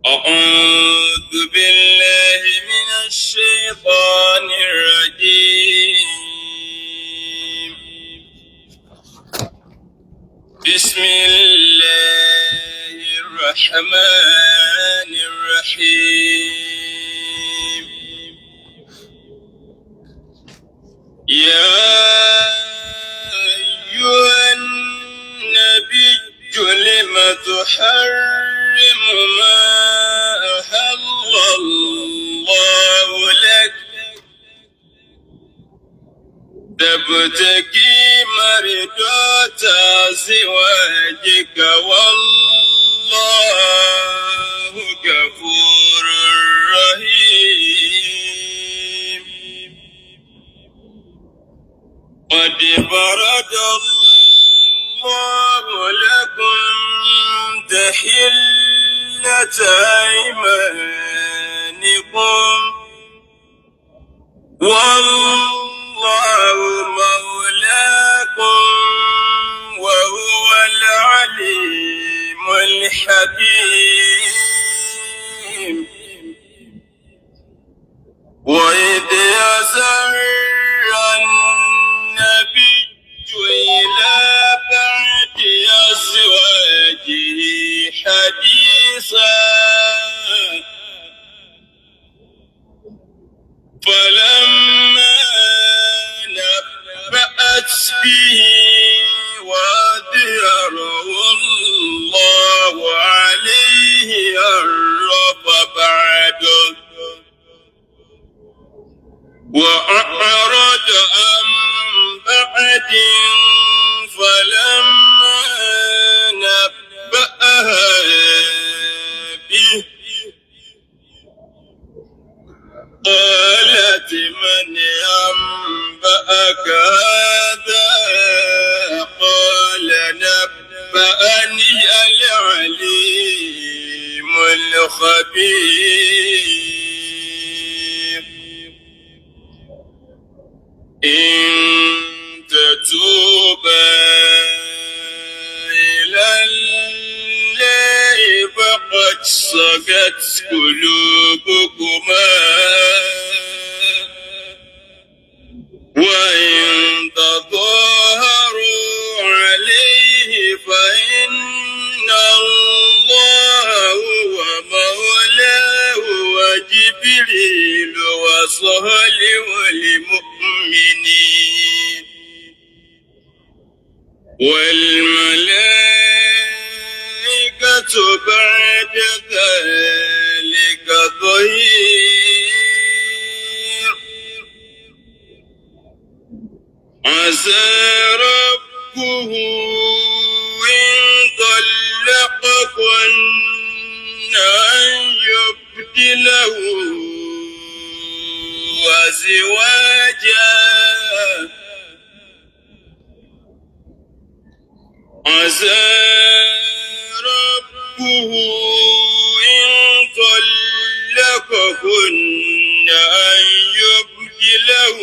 أعوذ بالله من الشيطان الرجيم. بسم الله الرحمن الرحيم. يا أيها النبي لم تحرم ما أحل الله لك؟ تبتغي مرضات أزواجك، والله غفور رحيم. قد فرض الله لكم تحلة أيمانكم، والله مولاكم وهو العليم الحكيم. وإذ يسر النبي إلى بعد أزواجه حديثا، فلما نبأت به وأظهره الله عليه عرف بعده وأعرض عن بعد، فلما نبأها به قالت من أنبأك هذا؟ قال نبأني العليم الخبير. إن تتوبا إلى الله فقد صغت قلوبكما، وإن تظاهروا عليه فإن الله هو مولاه وجبريل وصالح المؤمنين والملائكة بعد ذلك ظهير. عسى ربه إن طلقكن أن يبدله أزواجا، عسى ربه إن طلقكن أن يبدله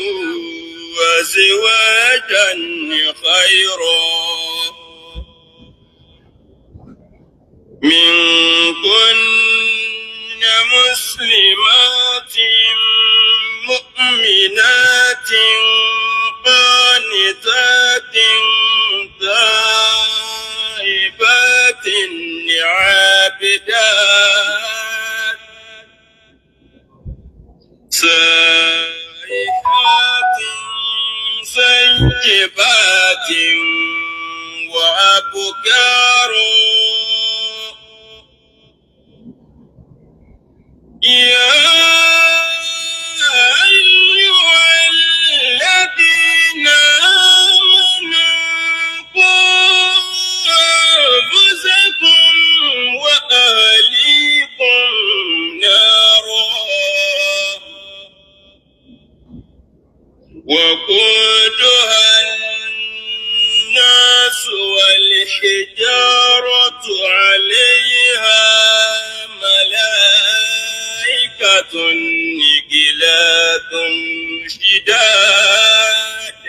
أزواجا خيرا منكن، مسلمات مؤمنات قانتات تائبات عابدات سائحات سيبات وأبكار. يا أيها الذين آمنوا قوا أنفسكم وأهليكم نارا وقودها الناس والحجارة، عليها ملائكة غلاظ شداد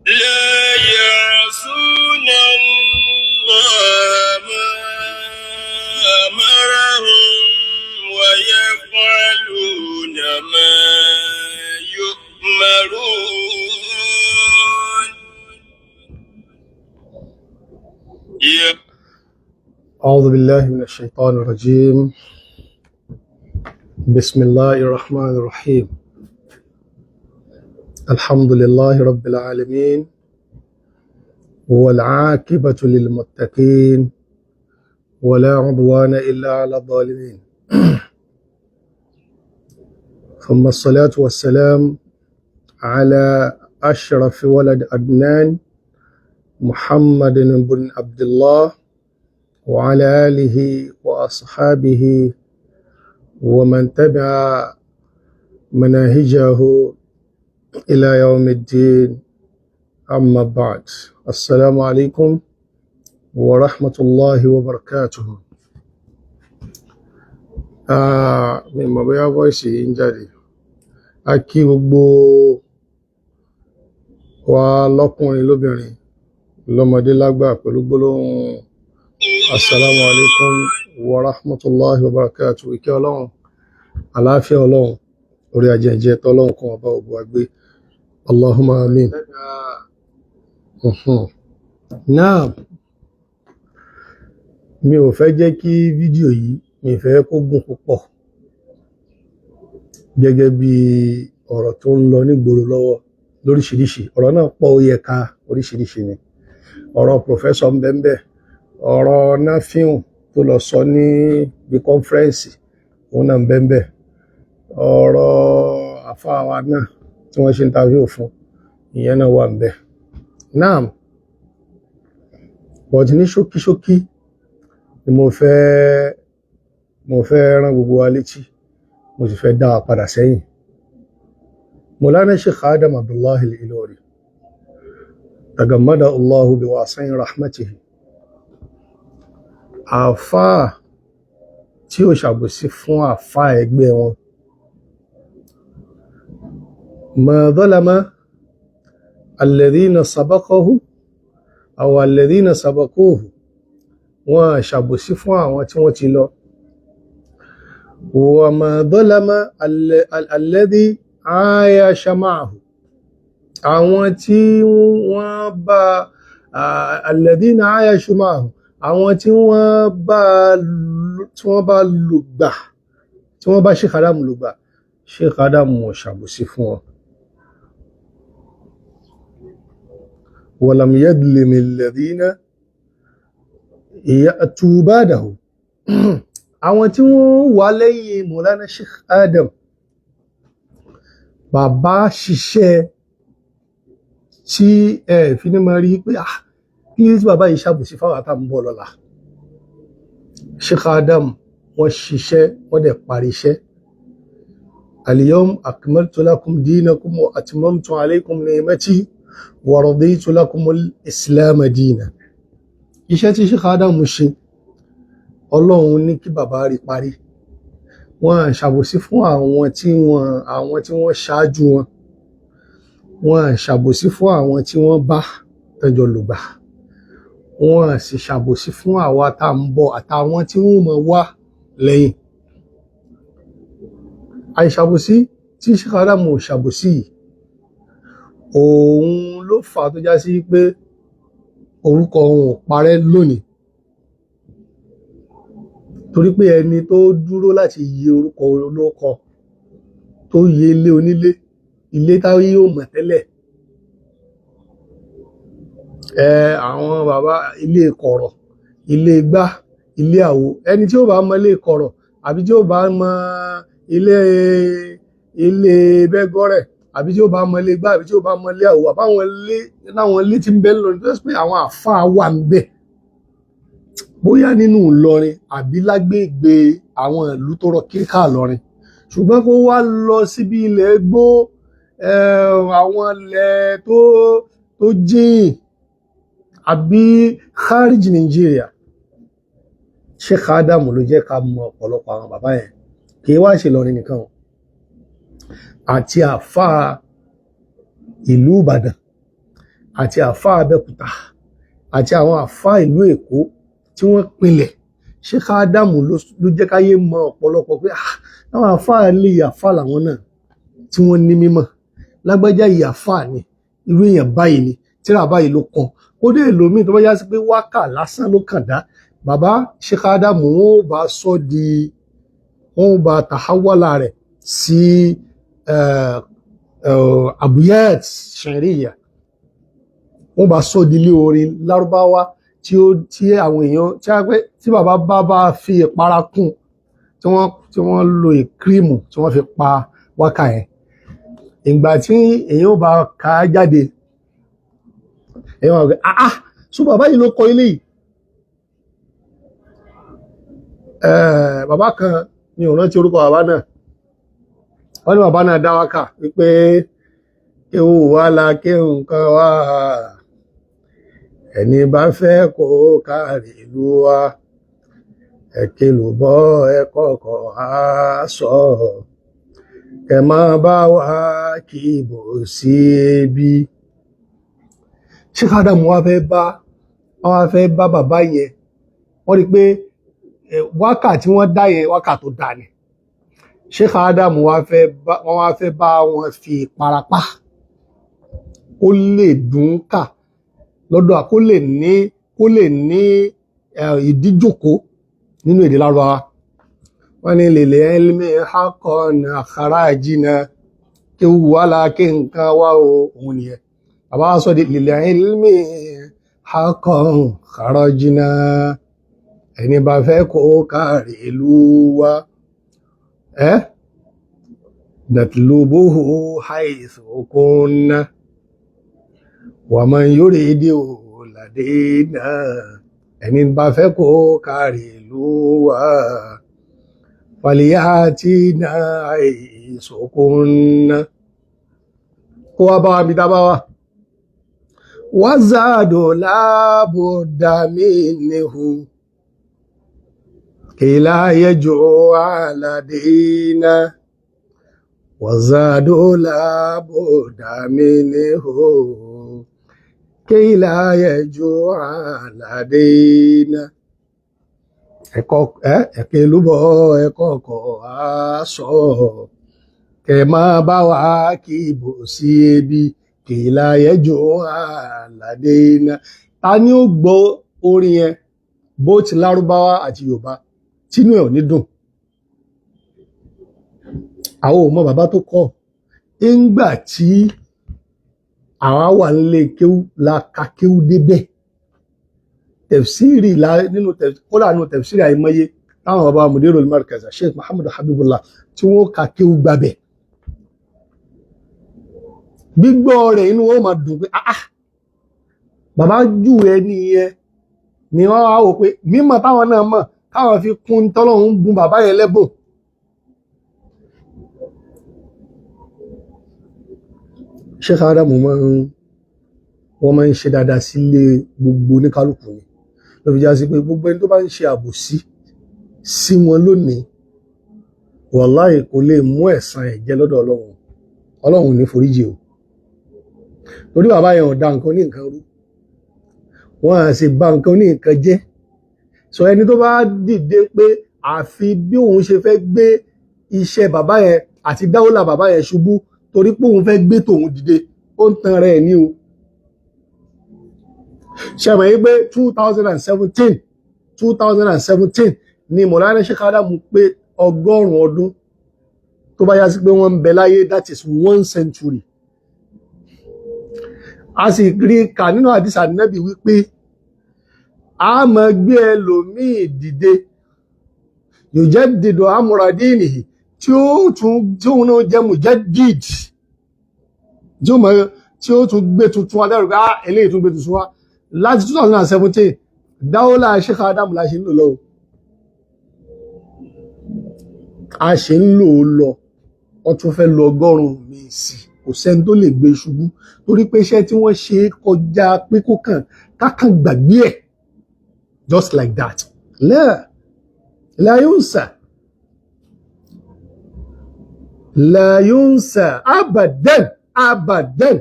لا يعصون الله ما أعوذ بالله من الشيطان الرجيم. بسم الله الرحمن الرحيم. الحمد لله رب العالمين، والعاقبة للمتقين، ولا عدوان إلا على الظالمين. ثم الصلاة والسلام على أشرف ولد عدنان، محمد بن عبد الله، وعلى آله وأصحابه ومن تبع مناهجه إلى يوم الدين. أما بعد، السلام عليكم ورحمة الله وبركاته. Mi mọ̀ bóyá voice yìí ń jáde. A kí gbogbo wa, lọ́kùnrin, lóbìnrin, lọ́mọdé, lágbà, pẹ̀lú gbólóhùn assalamu alaikum wa rahmatullahi wa barakatuh. Ìkẹ́ Ọlọ́run, àlàáfíà Ọlọ́run, orí ajẹ́jẹ́ tọ́lọ́run kan ọba òbú àgbé. Allahumma amin. Náà mi ò fẹ́ jẹ́ kí fídíò yìí, mi fẹ́ kó gùn púpọ̀, gẹ́gẹ́ bí ọ̀rọ̀ tó ń lọ nígboro lọ́wọ́ lóríṣiríṣi. Ọ̀rọ̀ náà pọ̀, ó yẹ ká oríṣiríṣi ni. Ọ̀rọ̀ professor ń bẹ ńbẹ̀, ọ̀rọ̀ Nafiu tó lọ sọ ní bí conference, òun náà ń bẹ ńbẹ̀, ọ̀rọ̀ àfáà wa náà tí wọ́n ṣe interview fún, ìyẹn náà wà ńbẹ̀ náà. But ní ṣókíṣókí ni mo fẹ́ rán gbogbo wa létí, mo sì fẹ́ dá wa padà sẹ́yìn. Mawlana Sheikh Adam Abdullahi Al-Ilori, tagammada Allahu biwasi'i rahmatihi, àáfàá tí ó ṣàbòsí fún àáfàá ẹgbẹ́ wọn, ma zalama alladhina sabaqahu aw alladhina sabaquhu, wọn ṣàbòsí fún àwọn tí wọ́n ti lọ, wa ma zalama alladhi ayasha ma'ahu, àwọn tí wọ́n bá, alladhina ayashu ma'ahu, àwọn tí wọ́n bá lùgbà, tí wọ́n bá Sheikh Adam lùgbà, Sheikh Adam ò ṣàbòsí fún wọn. Walam yadlim alladhina ya'tu ba'dahu, àwọn tí wọ́n wà lẹ́yìn Mawlana Sheikh Adam. Bàbá ṣiṣẹ́ tí ẹ fi ní máa rí pé, ah, kí tí bàbá yìí ṣàbòsí fáwọn àtàwọn bọ̀ lọ́la. Sheikh Adam, wọ́n ṣiṣẹ́, wọ́n dẹ̀ parí iṣẹ́. Al-yawm akmaltu lakum dinakum wa atmamtu alaykum ni'mati wa raditu lakumul islam dina. Iṣẹ́ tí Sheikh Adam ṣe, Ọlọ́run ní kí bàbá rí parí. Wọ́n ṣàbòsí fún àwọn tí wọ́n ṣáájú wọn, wọ́n ṣàbòsí fún àwọn tí wọ́n bá tẹjọ lùgbà, wọ́n sì ṣàbòsí fún àwa tá à ń bọ̀ àtàwọn tí wọ́n mọ̀ wá lẹ́yìn. Àìṣàbòsí tí Sheikh Adam ò ṣàbòsí yìí, òun ló fà á tó já sí pé orúkọ wọn ò parẹ́ lónìí, torí pé ẹni tó dúró láti yí orúkọ olóko, tó yẹ ilé onílé, ilé táyé yóò mọ̀ tẹ́lẹ̀, ẹ àwọn bàbá ilé kọ̀rọ̀, ilé igbá, ilé àwo, ẹni tí ó bá mọ ilé kọ̀rọ̀ àbí tí ó bá mọ ilé bẹ́gọ́rẹ̀, àbí tí ó bá mọ ilé igbá, àbí tí ó bá mọ ilé àwo, àbáwọn ilé láwọn ilé tí ń bẹ lórí tó ṣe pé àwọn àfáà wà ń bẹ, bóyá nínú Ìlọrin àbí lágbègbè àwọn ìlú tó rọ kíríkà Ìlọrin. Ṣùgbọ́n kó wá lọ síbi ilẹ̀ gbó, àwọn ilẹ̀ tó jìn àbí kharij Nàìjíríà, Sheikh Adam ló jẹ́ ká mọ ọ̀pọ̀lọpọ̀ àwọn bàbá yẹn. Kì í wá ṣe Ìlọrin nìkan o, àti àfáà ìlú Ìbàdàn, àti àfáà Abẹ́òkúta, àti àwọn àfáà ìlú Èkó tí wọ́n pinlẹ̀. Sheikh Adam ló jẹ́ káyé mọ ọ̀pọ̀lọpọ̀ pé, ah, àwọn àfáà lè àfáà làwọn náà tí wọ́n ní mímọ̀. Lágbájá yìí, àfáà ni, irú èèyàn báyìí ni, tíra báyìí ló kọ. Kódé èlòmíì tó bá yá sí pé wákà lásán ló kàn dá, bàbá Sheikh Adamu wọn ò bá sọ di, wọn ò bá tàhálà rẹ̀ sí abuyat sharia, wọn bá sọ di ilé orin lárúbáwá tí ó tí àwọn èèyàn tí a pé tí bàbá bá bá fi ìpara kún, tí wọ́n lo ìkírímù tí wọ́n fi pa wákà yẹn. Ìgbà tí èèyàn bá kà á jáde, èèyàn wà pé, "Ah ah, so bàbá yìí ló kọ ilé yìí?" Bàbá kan, mi ò rántí orúkọ bàbá náà, wọ́n ní bàbá náà dá wákà wípé kéwù wá la kéwù nǹkan wá, ẹni bá fẹ́ kó kárí ìlú wa, ẹ̀kẹlù bọ́ ẹ kọ́kọ́ á sọ, kẹ má bá wa kí ibò sí ebi. Sheikh Adamu wá fẹ́ bá bàbá yẹn, wọ́n rí i pé wákà tí wọ́n dá yẹn, wákà tó dá ni. Sheikh Adamu wá fẹ́ bá wọ́n, wá fẹ́ bá wọn fi parapá kó lè dùn kà lọ́dọ̀, kó lè ní ìdíjòkó nínú èdè Lárúbáwá. Wọ́n ní lil ilmi haqqan akhrajna, kí wàhálà kí nǹkan wá o, òun nìyẹn. Bàbá wa sọ di lil ilmi haqqan kharajna, ẹni bá fẹ́ kó kárí ìlú wa, ẹ́ natlubuhu haythu kunna wa man yuridu ladayna, ẹni bá fẹ́ kó kárí ìlú wa, falyatina haythu kunna, kó wá bá wa bí dábàá wa. Wazadu labudda minhu kila yajua ladina, wazadu labudda minhu kila yajua ladina. Ẹ̀kọ́ ẹ̀kẹ́ lúbọ̀ ẹ̀kọ́ kọ̀ á sọ, kẹ máa bá wa kí ibò sí ebi, kìlà yẹjọ àlàdé iná. Ta ni ó gbọ́ orin yẹn, bó ti Lárúbáwá àti Yorùbá, tínú ẹ̀ ò ní dùn? Àwọn ò mọ bàbá tó kọ́. Ńgbà tí àwa wà nílé kéwú la ka kéwú débẹ̀, tẹ̀fsíìrì la nínú kódà nínú tẹ̀fsíìrì, àìmọye táwọn bàbá Mudirul Markaz, Sheikh Muhammad Habibullah, tí wọ́n ka kéwú gbabẹ̀, gbígbọ́ rẹ̀ inú wọn máa dùn pé, "Ah ah, bàbá jù ẹni yẹn." Ni wọ́n wá wò pé mímọ̀ táwọn náà mọ̀, káwọn fi kún tọ́lọ́run bùn bàbá yẹn lẹ́bùn. Sheikh Adamu máa ń wọ́n máa ń ṣe dáadáa sílé gbogbo oníkálukú ni, ló fi já sí pé gbogbo ẹni tó bá ń ṣe àbòsí sí wọn lónìí, wàláì, kò lè mú ẹ̀san ẹ̀ jẹ lọ́dọ̀ Ọlọ́run. Ọlọ́run ní foríjì o, torí bàbá yẹn ò da nǹkan ní nǹkan rú, wọ́n á sì bà nǹkan ní nǹkan jẹ́. Sọ ẹni tó bá dìde pé àfi bí òun ṣe fẹ́ gbé iṣẹ́ bàbá yẹn àti dáwọ́là bàbá yẹn ṣubú torí pé òun fẹ́ gbé tòun dìde, ó ń tan rẹ̀ ní o. Ṣẹ̀mọ̀ yí pé 2017 ni Mọ̀lánà Sheikh Adamu pé 100 ọdún, tó bá yá sí pé wọ́n ń bẹ láyé, that is one century. A sì rí kà nínú àdìsá nẹ́bì wípé a máa gbé ẹlòmíì dìde, yujaddidu amra dinihi, tí ó tún tí òun náà jẹ́ mujaddid, tí ó mọ̀ tí ó tún gbé tuntun wá dẹ́rù pé, ah, eléyìí tún gbé tuntun wá. Láti 2017, dáwọ́lá Sheikh Adamu la ṣe ń lò lọ́wọ́, a ṣe ń lò ó lọ. Wọ́n tún fẹ́ lo 100 mi sí, kò sẹ́ni tó lè gbé ṣubú, torí pé iṣẹ́ tí wọ́n ṣe kọjá pé kó kàn kákan gbàgbé ẹ̀ just like that. La la yunsa, la yunsa abadan abadan.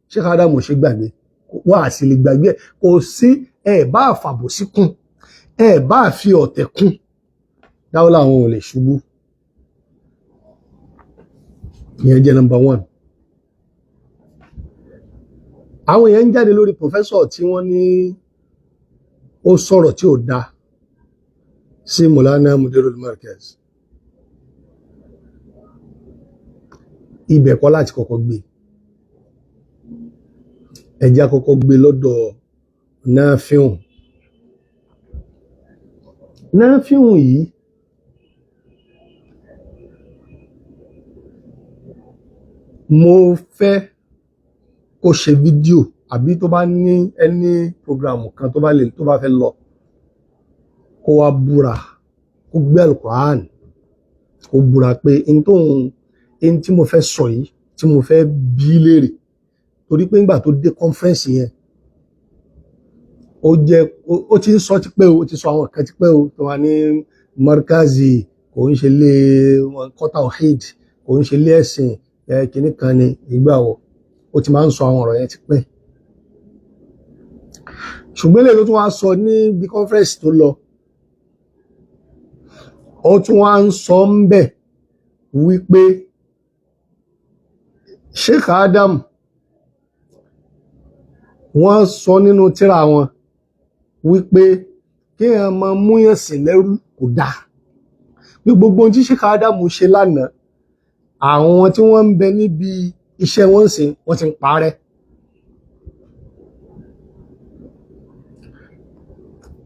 Sheikh Adamu ṣe gbàgbé wá àti lè gbàgbé ẹ̀, kò sí. Ẹ bá fàbòsí kún, ẹ bá fi ọ̀tẹ̀ kún, dáwọ́lá àwọn ò lè ṣubú. Ìyẹn jẹ́ number one. Àwọn èèyàn ń jáde lórí professor tí wọ́n ní ó sọ̀rọ̀ tí ò dáa sí Maulana Mudirul Markaz. Ibẹ̀ kọ́ láti kọ́kọ́ gbé, ẹjẹ́ àkọ́kọ́ gbé lọ́dọ̀ Nafiu. Nafiu yìí mo fẹ́ kó ṣe fídíò àbí tó bá ní ẹni programu kan tó bá lè tó bá fẹ́ lọ, kó wá búra, kó gbé alukur'an, kó búra pé n tóun n tí mo fẹ́ sọ yìí, tí mo fẹ́ bí léèrè, torí pé ńgbà tó dé conference yẹn, ó jẹ́ ó ti ń sọ tipẹ́ o, ó ti sọ àwọn kan tipẹ́ o, tó wà ní markazi kò ń ṣe lé wọn kọ́ tawhid, kò ń ṣe lé ẹ̀sìn ẹ kìíní kan ni ìgbà wo, ó ti máa ń sọ àwọn ọ̀rọ̀ yẹn tipẹ́. Ṣùgbọ́n eléyìí tó tún wá sọ níbi conference tó lọ, ó tún wá ń sọ ń bẹ̀ wípé Sheikh Adam, wọ́n sọ nínú tírà wọn wípé kí ẹ máa múyàn sìn lẹ́rú kò dáa, pé gbogbo ohun tí Sheikh Adam ṣe lánàá, àwọn tí wọ́n ń bẹ níbi iṣẹ́ wọn ń sìn, wọ́n ti ń parẹ́.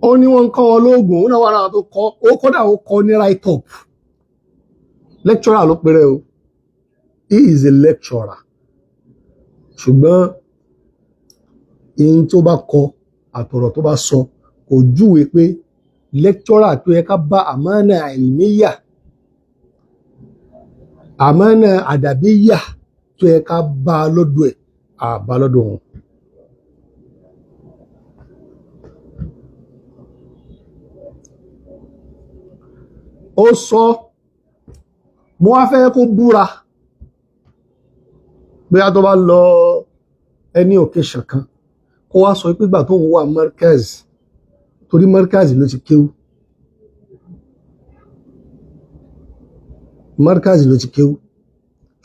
Ó ní wọ́n ń kọ́ wọn lóògùn, ó náà wà lára tó kọ́ ó, kódà ó kọ́ ní write up. Lecturer ló péré o, he is a lecturer, ṣùgbọ́n ihun tó bá kọ àtọ̀rọ̀ tó bá sọ kò júwe pé lecturer tó yẹ ká bá àmánà ilmiya, àmánà àdàbíyà tó yẹ ká bá lọ́dọ̀ ẹ̀, àbá lọ́dọ̀ wọn. Ó sọ, mo wá fẹ́ kó búra bóyá tó bá lọ ẹni occasion kan, kó wá sọ pé ìgbà tó ń wà Markaz, torí Markaz ló ti kéwú, Markaz ló ti kéwú,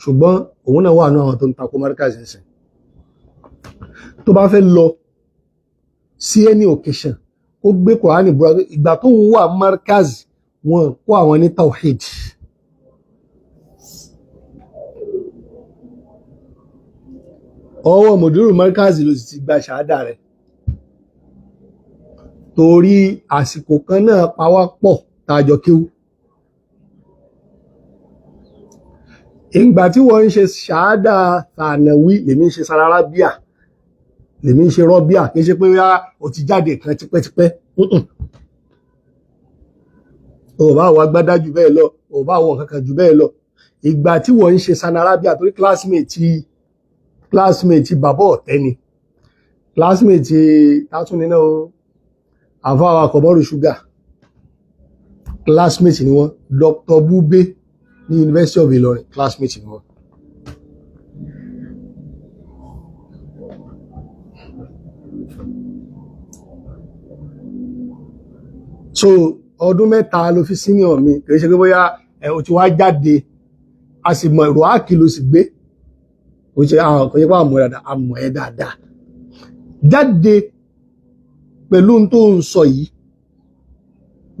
ṣùgbọ́n òun náà wà ní àwọn tó ń takò Markaz ń sìn. Tó bá fẹ́ lọ sí ẹni occasion, ó gbé Kùránì búra pé ìgbà tó ń wà Markaz, wọn kó àwọn ní tawhid. Ọwọ́ mùdírù Markaz ló sì ti gba ṣàádà rẹ̀, torí àsìkò kan náà pawá pọ̀ tàjọ kéwú. Ìgbà tí wọ́n ń ṣe ṣàádà thànàwí, lèmi ń ṣe sararábíà, lèmi ń ṣe rọ́bíà, kì í ṣe pé ó ti jáde kan tipẹ́tipẹ́. Ò bá wọ agbádá jù bẹ́ẹ̀ lọ, ò bá wọ kankan jù bẹ́ẹ̀ lọ. Ìgbà tí wọ́n ń ṣe sanarábíà, torí classmate bàbá ọ̀tẹ́ ni, classmate tátúni náà o, àfáwà kọ̀mọ́rù ṣúgà, classmate ni wọ́n, Dr. Bube ní University of Ilorin, classmate ni wọ́n. So ọdún mẹ́ta ló fi senior mi, kì í ṣe pé bóyá ẹ o ti wá jáde, a sì mọ ìrò áàkì ló sì gbé, kò ṣe àwọn kò ṣe pé àmọ́ dáadáa, àmọ́ ẹ dáadáa jáde pẹ̀lú ohun tó ń sọ yìí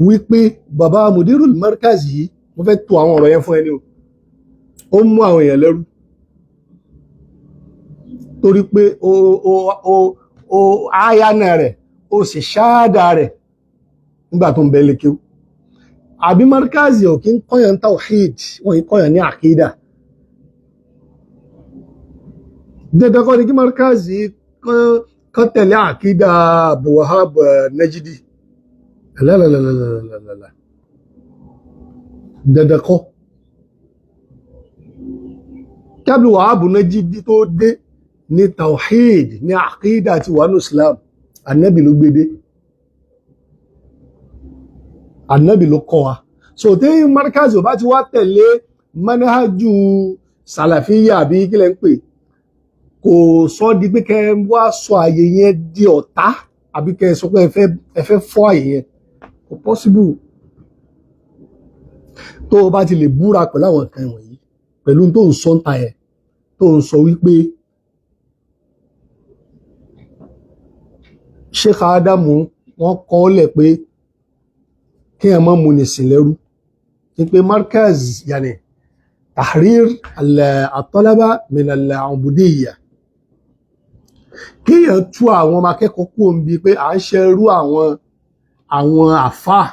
wípé bàbá Mudirul Markaz yìí, mo fẹ́ tó àwọn ọ̀rọ̀ yẹn fún ẹni o, ó mú àwọn èèyàn lẹ́rú torí pé ó áyánà rẹ̀, ó sì ṣáàdà rẹ̀ nígbà tó ń bẹ lékéwú. Àbí Markaz ò kí ń kọ́yàn tawhid, wọ́n yìí kọ́yàn ní àkídà. Dandan kọ́ ni kí Markaz kan tẹ̀lé àkídà Abdulwahab Najidi, lálàlàlàlàlà, dandan kọ́. Kí Abdulwahab Najidi tó dé ní tawhid ní àkídà ti wà ní Islam, Ànábì ló gbé dé, Ànábì ló kọ́ wa. So tí Markaz ò bá ti wá tẹ̀lé manhaju sàlàfíyà àbí kílẹ̀ ń pè, kò sọ di pé kẹ́ wá sọ àyè yẹn di ọ̀tá, àbí kẹ́ sọ pé ẹ fẹ́ fọ́ àyè yẹn, kò possible. Tó o bá ti lè búra pẹ̀lú àwọn nǹkan wọ̀nyí, pẹ̀lú tó ń sọ ń ta ẹ̀, tó ń sọ wípé Sheikh Adamu wọ́n kọ́ lẹ̀ pé kí ẹ má mú ní sìn lẹ́rú, ní pé markaz yàní tahrir at-talaba min al-ubudiyya, kéèyàn tú àwọn ọmọ akẹ́kọ̀ọ́ kúrò níbi pé à ń ṣerú àwọn àfáà.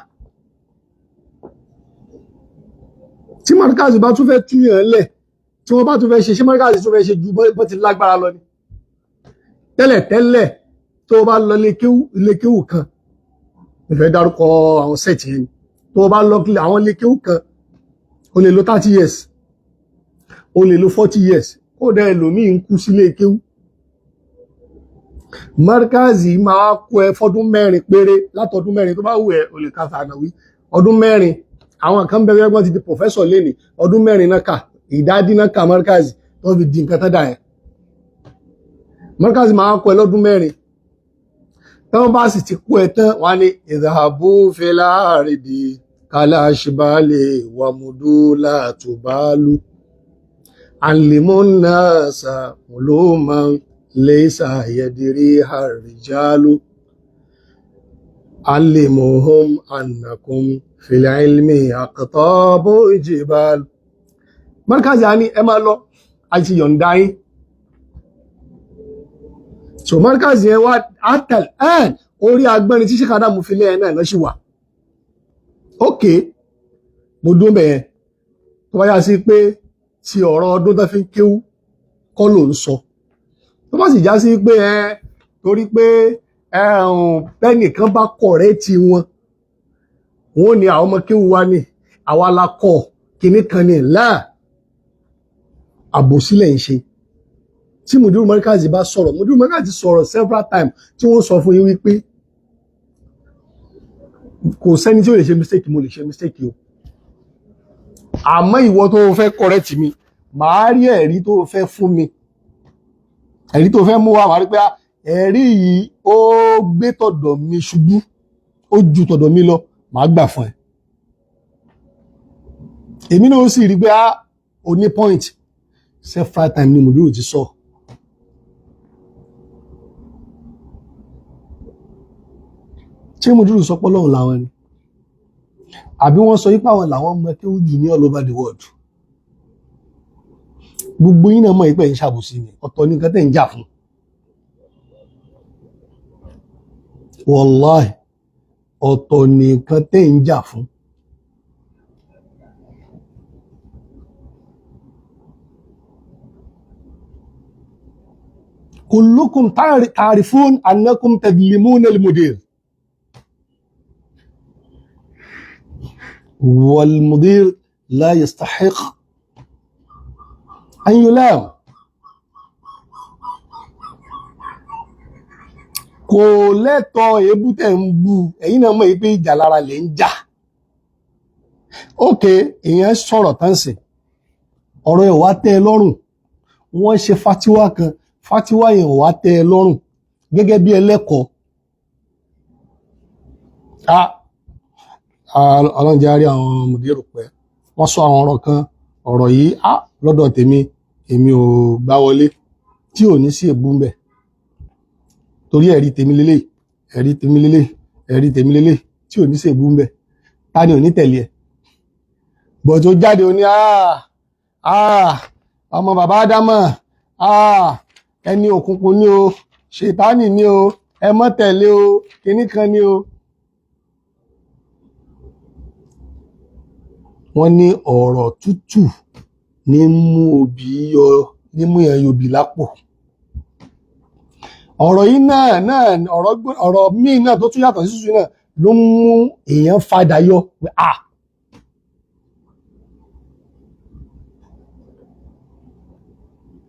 Tí markaz bá tún fẹ́ túyàn lẹ̀, tí wọ́n bá tún fẹ́ ṣe, ṣé markaz tún fẹ́ ṣe ju bọ́ ti lágbára lọ ni? Tẹ́lẹ̀ tẹ́lẹ̀, tó o bá lọ ilé kéwú kan, ìfẹ́ dárúkọ àwọn set yẹn ni, tó o bá lọ àwọn ilé kéwú kan, o lè lo 30 years, o lè lo 40 years, kódà ẹlòmíì ń kú sílé kéwú. Markazi máa kó ẹ fọdún 4 péré. Látọdún 4 tó bá wù ẹ́, o lè ka thanawi ọdún 4. Àwọn kan bẹ̀rẹ̀, wọ́n ti di professor lẹ́nìí, ọdún 4 náà kà, ìdádí náà kà markazi tó fi di nǹkan tán dà yẹn. Markazi máa kó ẹ lọ́dún 4. Tọ́wọ́n bá sì ti kó ẹ tán, wọ́n á ní idhabu fil ardi kalashbali wamudu la tubalu allimun nasa uluman laysa yadriha rijalu allimuhum annakum fil ilmi aqtabu jibal. Markazi á ní ẹ máa lọ, a ti yọ̀ǹda yín. So markazi yẹn wá atal ẹ̀ orí agbẹ́rin tí Sheikh Adamu fi lé ẹ̀ náà lọ́sí wà. Ok, mo dún bẹ̀yẹn. Tó bá yá sí pé ti ọ̀rọ̀ ọdún tó fi ń kéwú kọ́ ló ń sọ, tó bá sì já sí pé ẹ torí pé bẹ́nìkan bá correct wọn, wọn ní àwọn ọmọ kéwú wa ní àwa la kọ́ kinní kan ní láà, àbòsílẹ̀ ń ṣe. Tí Mudiru Markazi bá sọ̀rọ̀, Mudiru Markazi sọ̀rọ̀ several times, tí wọ́n sọ fún yín wípé kò sẹ́ni tí ó lè ṣe mistake. Mo lè ṣe mistake o, àmọ́ ìwọ tó fẹ́ correct mi, màá rí ẹ̀rí tó fẹ́ fún mi, ẹ̀rí tó fẹ́ mú wá, màá rí pé ẹ̀rí yìí ó gbé tọ̀dọ̀ mi ṣubú, ó ju tọ̀dọ̀ mi lọ, màá gbà fún ẹ. Èmi náà ó sì rí pé o ní point. Several time ni Mudiru ti sọ. Ṣé Mudiru sọ pé Ọlọ́run làwọn ni, àbí wọ́n sọ yípa àwọn làwọn mọ kéwú jù ní all over the world? Gbogbo yín náà mọ̀ ìpẹ́ ń ṣàbòsí ni. Ọ̀tọ̀ ní nǹkan tẹ́ ń jà fún. Wallahi, ọ̀tọ̀ ní nǹkan tẹ́ ń jà fún. Kullukum ta'rifun annakum tadlimuna al-mudir wal-mudir la yastahiq an yulam. Kò lẹ́tọ̀ọ́ èébú tẹ̀ ń bú. Ẹ̀yin náà mọ̀ pé ìjà lára lè ń jà. Ókè, èèyàn sọ̀rọ̀ tán sìn, ọ̀rọ̀ ẹ̀ wá tẹ́ ẹ lọ́rùn. Wọ́n ṣe fatiwa kan, fatiwa yẹn wá tẹ́ ẹ lọ́rùn gẹ́gẹ́ bí ẹlẹ́kọ̀ọ́. Ọlọ́run jẹ́ á rí àwọn mùdírù pẹ́. Wọ́n sọ àwọn ọ̀rọ̀ kan, ọ̀rọ̀ yìí lọ́dọ̀ tèmi, èmi ò gbá wọlé, tí ò ní sí èbú ń bẹ̀, torí ẹ̀rí tèmi lélẹ̀, ẹ̀rí tèmi lélẹ̀, ẹ̀rí tèmi lélẹ̀, tí ò ní sí èbú ń bẹ̀, ta ni ò ní tẹ̀lé ẹ̀? Bọ̀ tó jáde, ó ní ọmọ bàbá Ádámọ̀, ẹni òkùnkùn ni o, ṣètánì ni o, ẹ mọ́ tẹ̀lé o, kinní kan ni o. Wọ́n ní ọ̀rọ̀ tútù ní mú obì yọ, ní mú yẹn yòbí lápò. Ọ̀rọ̀ yìí náà ọ̀rọ̀ míì náà tó tún yàtọ̀ sí tútù náà ló ń mú èèyàn fadà yọ pé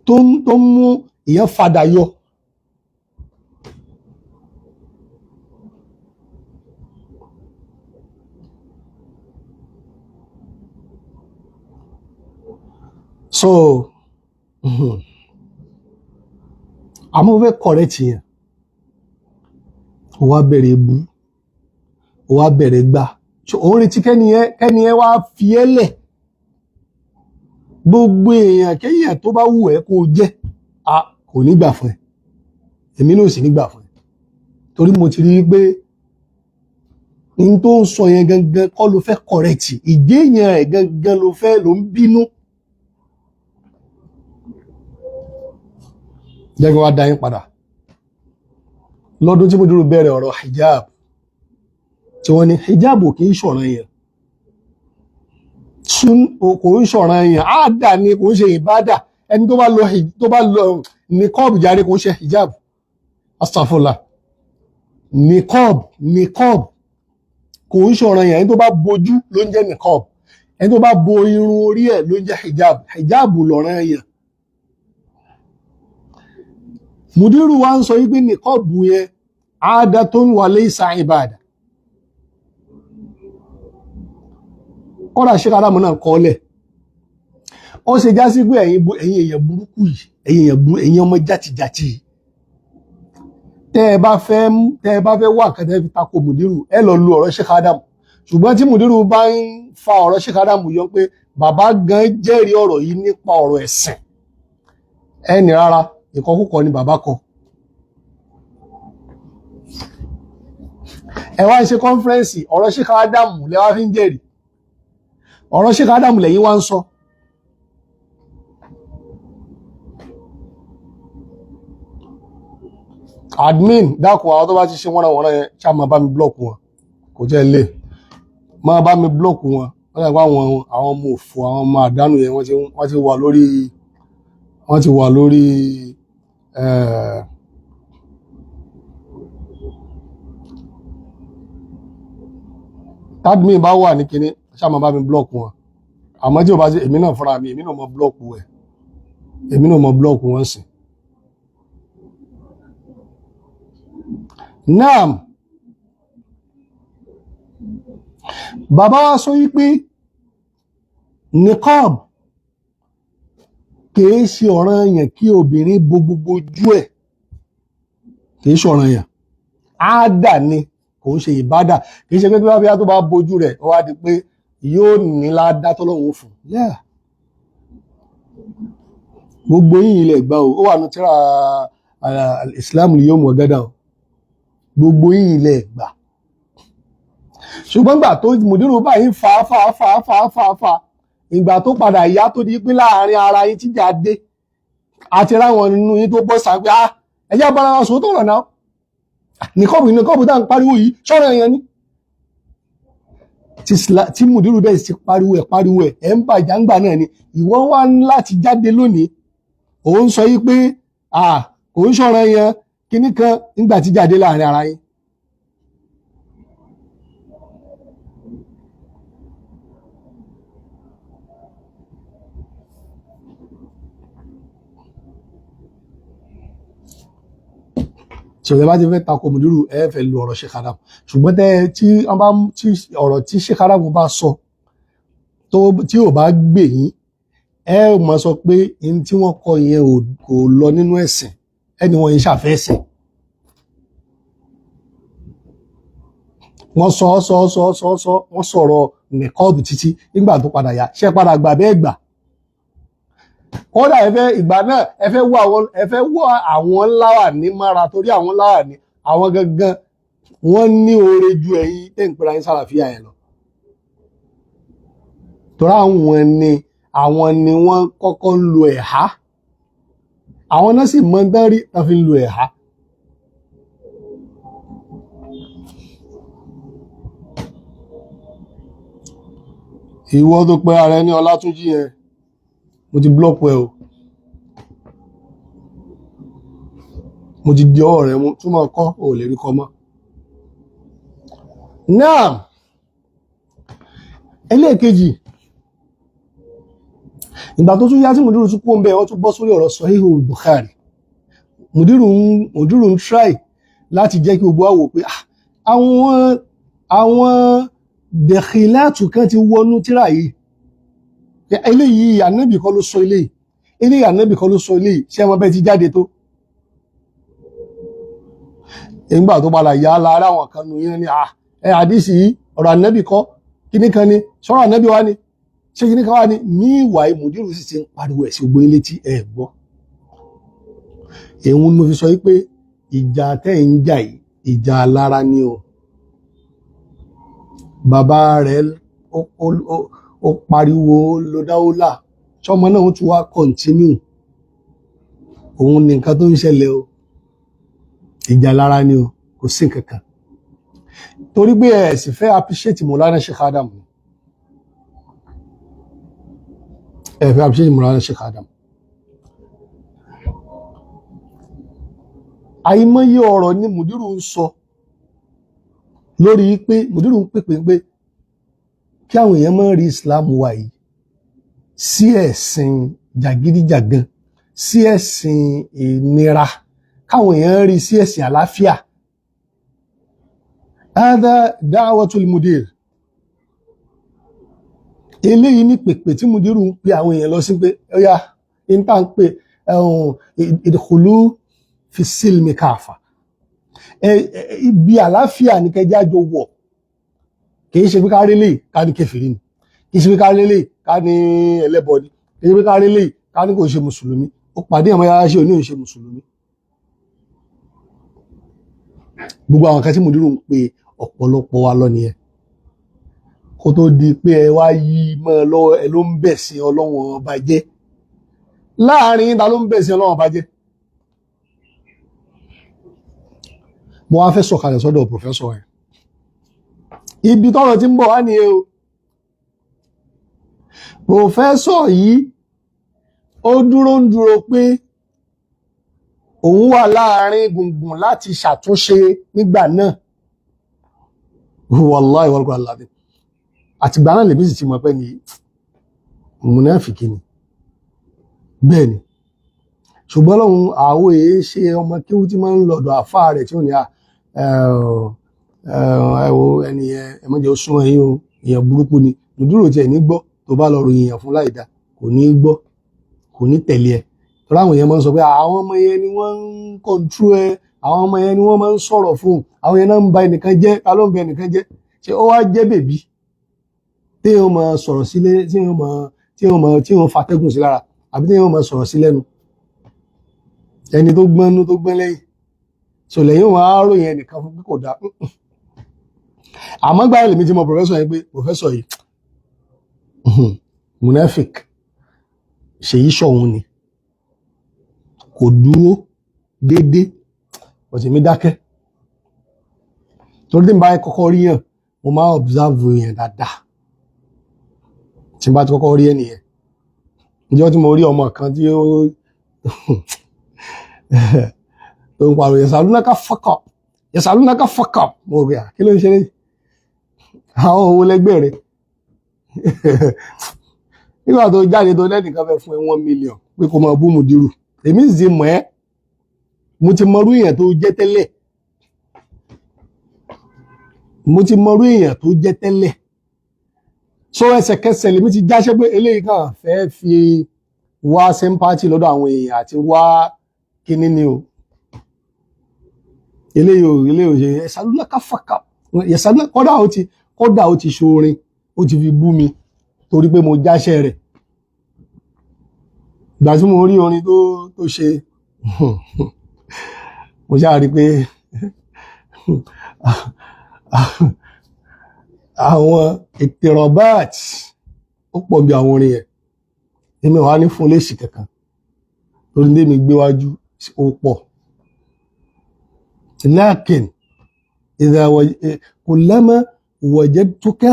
tó ń mú èèyàn fadà yọ. So àmọ́ mo fẹ́ correct yẹn, ó wá bẹ̀rẹ̀ bú, ó wá bẹ̀rẹ̀ gbà. So òun retí kẹ́niyẹn wá fi ẹ́ lẹ̀. Gbogbo èèyàn kéèyàn tó bá wù ẹ́ kó jẹ́, a kò ní gbà fún ẹ, èmi náà sì ní gbà fún ẹ. Torí mo ti rí i pé n tó ń sọ yẹn gangan kọ́ ló fẹ́ correct, ìjéèyàn rẹ̀ gangan ló fẹ́ ló ń bínú. Jẹ́ kí wọ́n á dá yín padà lọ́dún tí mo dúró bẹ̀rẹ̀ ọ̀rọ̀ hijab, tí wọ́n ní hijab ò kì í ṣọ̀ràn yẹn, sún kò ń ṣọ̀ràn yẹn, àádà ni, kò ń ṣe ìbádà. Ẹni tó bá lọ tó bá lọ niqab jáde, kò ń ṣe hijab, astagfirullah, niqab, niqab kò ń ṣọ̀ràn yẹn. Ẹni tó bá bojú ló ń jẹ́ niqab, ẹni tó bá bo irun orí ẹ̀ ló ń jẹ́ hijab. Hijab lọ̀ràn yẹn. Mùdírù wa ń sọ yí pé niqab yẹn àádatun wa laysa ìbádà. Kọ́dà ṣe káràmù náà kọ́lẹ̀, ó ṣe já sí pé ẹ̀yin èèyàn burúkú yìí, ẹ̀yin èèyàn burú, ẹ̀yin ọmọ játijàti yìí, tẹ́ ẹ bá fẹ́ tẹ́ ẹ bá fẹ́ wà kẹ́tẹ́ fi tako mùdírù, ẹ lọ lu ọ̀rọ̀ Sheikh Adam. Ṣùgbọ́n tí mùdírù bá ń fa ọ̀rọ̀ Sheikh Adam yọ pé bàbá gan jẹ́rìí ọ̀rọ̀ yìí nípa ọ̀rọ̀ ẹ̀sìn, ẹni rárá, ìkọkúkọ ni bàbá kọ. Ẹ wá ń ṣe conference, ọ̀rọ̀ Sheikh Adam lẹ wá fi ń jẹ́rìí, ọ̀rọ̀ Sheikh Adam lẹ́yìn wá ń sọ. Admin, dákun, àwọn tó bá ti ṣe wọ́nra yẹn, ṣá máa bá mi block wọn, kò jẹ́ lè máa bá mi block wọn. Wọ́n dàgbà àwọn ọmọ òfò, àwọn ọmọ àdánù yẹn, wọ́n ti wà lórí, wọ́n ti wà lórí admin bá wà ní kinní, ṣá máa bá mi block wọn. Àmọ́ tí o bá ṣe, èmi náà fúnra mi, èmi náà mọ block ẹ̀, èmi náà mọ block wọn sí. Naam, bàbá wa sọ wípé niqab kìí ṣe ọ̀ranyàn kí obìnrin bo gbogbo ojú ẹ̀, kìí ṣe ọ̀ranyàn, àádà ni, kò ń ṣe ìbádà. Kìí ṣe pé bí wọ́n bí wọ́n tó bá bojú rẹ̀, ó wá di pé yóò ní ládá tọ́lọ́run fún. Yeah, gbogbo yìí ilẹ̀ gbà ó wà ní tíra Islam yóò mọ̀ gẹ́dà o, gbogbo yìí ilẹ̀ gbà. Ṣùgbọ́n gbà tó mùdírù báyìí fà á fà á fà á fà á fà á fà á, ìgbà tó padà yá, tó di pé láàrin ara yín tíjà dé, àti ráwọn nínú yín tó bọ́ sá pé, ah, ẹjẹ́ bára wa sòótọ́ ọ̀rọ̀ náà, nìkọ́ọ̀bù nìkọ́ọ̀bù tá à ń pariwo yìí, ṣọ́rọ̀ yẹn ni tí mùdírù dẹ̀ ti pariwo ẹ̀ pariwo ẹ̀ ẹ̀ ń bàjá ńgbà náà ni. Ìwọ wá ní láti jáde lónìí, òun sọ yí pé, ah, kò ń ṣọ̀rọ̀ yẹn kíní kan nígbà tí jáde láàrin ara yín. Sọ̀rọ̀ bá ti fẹ́ tako mùdírù, ẹ fẹ́ lu ọ̀rọ̀ Sheikh Adam. Ṣùgbọ́n tẹ́ tí wọ́n bá tí ọ̀rọ̀ tí Sheikh Adam bá sọ tó tí ò bá gbè yín, ẹ mọ̀ sọ pé n tí wọ́n kọ yẹn ò kò lọ nínú ẹ̀sìn, ẹni wọ́n yẹn ṣàfẹ́sìn. Wọ́n sọ sọ sọ sọ sọ, wọ́n sọ̀rọ̀ nìkọ́ọ̀bù títí. Nígbà tó padà yá, ṣé padà gbà bẹ́ẹ̀ gbà? Kódà ẹ fẹ́ ìgbà náà, ẹ fẹ́ wọ àwọn ńláwà ní mára, torí àwọn ńláwà ní àwọn gangan wọ́n ní oore ju ẹ̀yin tẹ́ ń pera yín sàlàfíà yẹn lọ, torí àwọn ni wọ́n kọ́kọ́ ń lo ẹ̀há, àwọn náà sì mọ dán rí tán fi ń lo ẹ̀há. Ìwọ tó pe ara ẹ ní Ọlátúnjí yẹn, mo ti block ẹ o, mo ti di ọwọ́ rẹ mú, túmọ̀ kọ́ ò lè rí kọ́ mọ́. Náà ẹlẹ́ẹ̀kejì, ìgbà tó tún yá tí mùdírù tún kó ń bẹ, wọ́n tún bọ́ sórí ọ̀rọ̀ Sahihu Bukhari. Mùdírù ń try láti jẹ́ kí gbogbo wa wò pé, ah, àwọn dẹ̀kìláàtù kan ti wọnú tíra yìí. Eléyìí, ànábì kọ́ ló sọ eléyìí, eléyìí, ànábì kọ́ ló sọ eléyìí. Ṣé ẹ mọ bẹ́ẹ̀ ti jáde tó? Nígbà tó padà yá lára, àwọn kan nù yẹn ni, ah, ẹ àdìsí yìí, ọ̀rọ̀ ànábì kọ́, kíní kan ni sọ̀rọ̀ ànábì wa ni, ṣé kíní kan wá ni? Míìwà mùdírù sì ti ń pariwo ẹ̀ sí gbogbo ilé tí ẹ gbọ́. Èhun ni mo fi sọ wípé ìjà tẹ́ ń jà yìí, Ìjà alára ni o. Bàbá rẹ̀ ó pariwo ló dáwọ́là, sọmọ náà ó tún wá continue. Òun ní nǹkan tó ń ṣẹlẹ̀ o. Ìjà lára ni o, kò sí nǹkan kan, torí pé ẹ sì fẹ́ appreciate Mọ̀lánà Sheikh Adam, ẹ fẹ́ appreciate Mọ̀lánà Sheikh Adam. Àìmọye ọ̀rọ̀ ni mùdírù ń sọ lórí pé mùdírù ń pèpè pé kí àwọn èèyàn máa rí Islam wa yìí sí ẹ̀sìn jàgídíjàgan, sí ẹ̀sìn ìnira, káwọn èèyàn rí sí ẹ̀sìn àlàáfíà. Hada da'watul mudir. Eléyìí ní pèpè tí mùdírù ń pe àwọn èèyàn lọ sí pé ó yá níta ń pè idkhulu fi sílmi káfà, ibi àlàáfíà ní kẹjá jọ wọ̀. Kìí ṣe pé ká rí lè ká ní kèfèrí ni, kìí ṣe pé ká rí lè ká ní ẹlẹ́bọ ni, kìí ṣe pé ká rí lè ká ní kò ṣe mùsùlùmí. Ó pàdé àwọn yàrá ṣe òní ò ṣe mùsùlùmí. Gbogbo àwọn kan tí mùdírù ń pe ọ̀pọ̀lọpọ̀ wa lọ nìyẹn, kó tó di pé ẹ wá yí mọ́ ẹ lọ́wọ́. Ẹ ló ń bẹ̀ sí Ọlọ́run ọba jẹ́ láàrin ta ló ń bẹ̀ sí Ọlọ́run ọba jẹ́. Mo wá fẹ́ sọ̀kalẹ̀ sọ́dọ̀ pòfẹ́sọ̀ ẹ̀, ibi tọ́rọ̀ tí ń bọ̀ wá nìyẹn o. Pòfẹ́sọ̀ yìí ó dúró ń dúró pé òun wà láàrin gbùngbùn láti ṣàtúnṣe nígbà náà. Wàláì wàlúkọ̀ aláàbẹ̀ àtìgbà náà lèmi sì ti mọ̀ pé ní mùnáfìkì ni. Bẹ́ẹ̀ ni, ṣùgbọ́n lọ́hun àwọ̀ èé ṣe ọmọ kéwú tí máa ń lọ́dọ̀ àfáà rẹ̀ tí ó ní à ẹ wo ẹni yẹn, ẹ má jẹ́ ó súnmọ́ yín o, èèyàn burúkú ni. Mùdúrò tiẹ̀ ní gbọ́ tó bá lọ ròyìn èèyàn fún láìda, kò ní gbọ́, kò ní tẹ̀lé ẹ. Torí àwọn èèyàn máa ń sọ pé àwọn ọmọ yẹn ni wọ́n ń kọ̀ǹtró ẹ, àwọn ọmọ yẹn ni wọ́n máa ń sọ̀rọ̀ fún, àwọn yẹn náà ń ba ẹnìkan jẹ́. Ta ló ń ba ẹnìkan jẹ́? Ṣé ó wá jẹ́ bèbí téèyàn máa sọ̀rọ̀ sílé, téèyàn máa fatẹ́gùn sí lára, àbí téèyàn máa sọ̀rọ̀ sí lẹ́nu? Ẹni tó gbọ́n nú tó gbọ́n lẹ́yìn so lẹ́yìn wọn á ròyìn ẹnìkan fún pé kò dáa. Àmọ́ gbáyé lèmi ti mọ pòfẹ́sọ̀ yẹn pé pòfẹ́sọ̀ yìí munafik ṣèyí ṣọ̀hún ni, kò dúró déédé. Ọ̀sẹ̀ mi dákẹ́ torí tí n bá kọ́kọ́ rí yàn, mo máa observe yẹn dáadáa. Tí n bá ti kọ́kọ́ rí ẹnìyẹn, ìjọ tí mo rí ọmọ kan tí ó tó ń pariwo yasalunaka fuck up, yasalunaka fuck up, mo rí à kí ló ń ṣe léyìí, àwọn owó lẹ́gbẹ̀ẹ́ rẹ̀. Nígbà tó jáde tó lẹ́nìkan fẹ́ fún ẹ 1 million pé kó máa bú mùdírù, èmi sì mọ̀ ẹ́, mo ti mọrú èèyàn tó jẹ́ tẹ́lẹ̀, mo ti mọrú èèyàn tó jẹ́ tẹ́lẹ̀. So ẹsẹ̀kẹsẹ̀ lèmi ti jáṣẹ́ pé eléyìí kàn fẹ́ fi wá sympathy lọ́dọ̀ àwọn èèyàn àti wá kíní ni o. Eléyìí ò eléyìí ò ṣe yasalunaka fuck up, yasalunaka. Kódà ó ti ṣorin, ó ti fi bú mi torí pé mo jáṣẹ́ rẹ̀. Ìgbà tí mo rí orin tó ṣe, mo ṣáà rí pé àwọn ìtìrọ̀báàtì ó pọ̀ bí àwọn orin yẹn. Èmi wà ní fún léṣì kankan torí ní mi gbéwájú ó pọ̀. Lakin idha kullama wajadtuka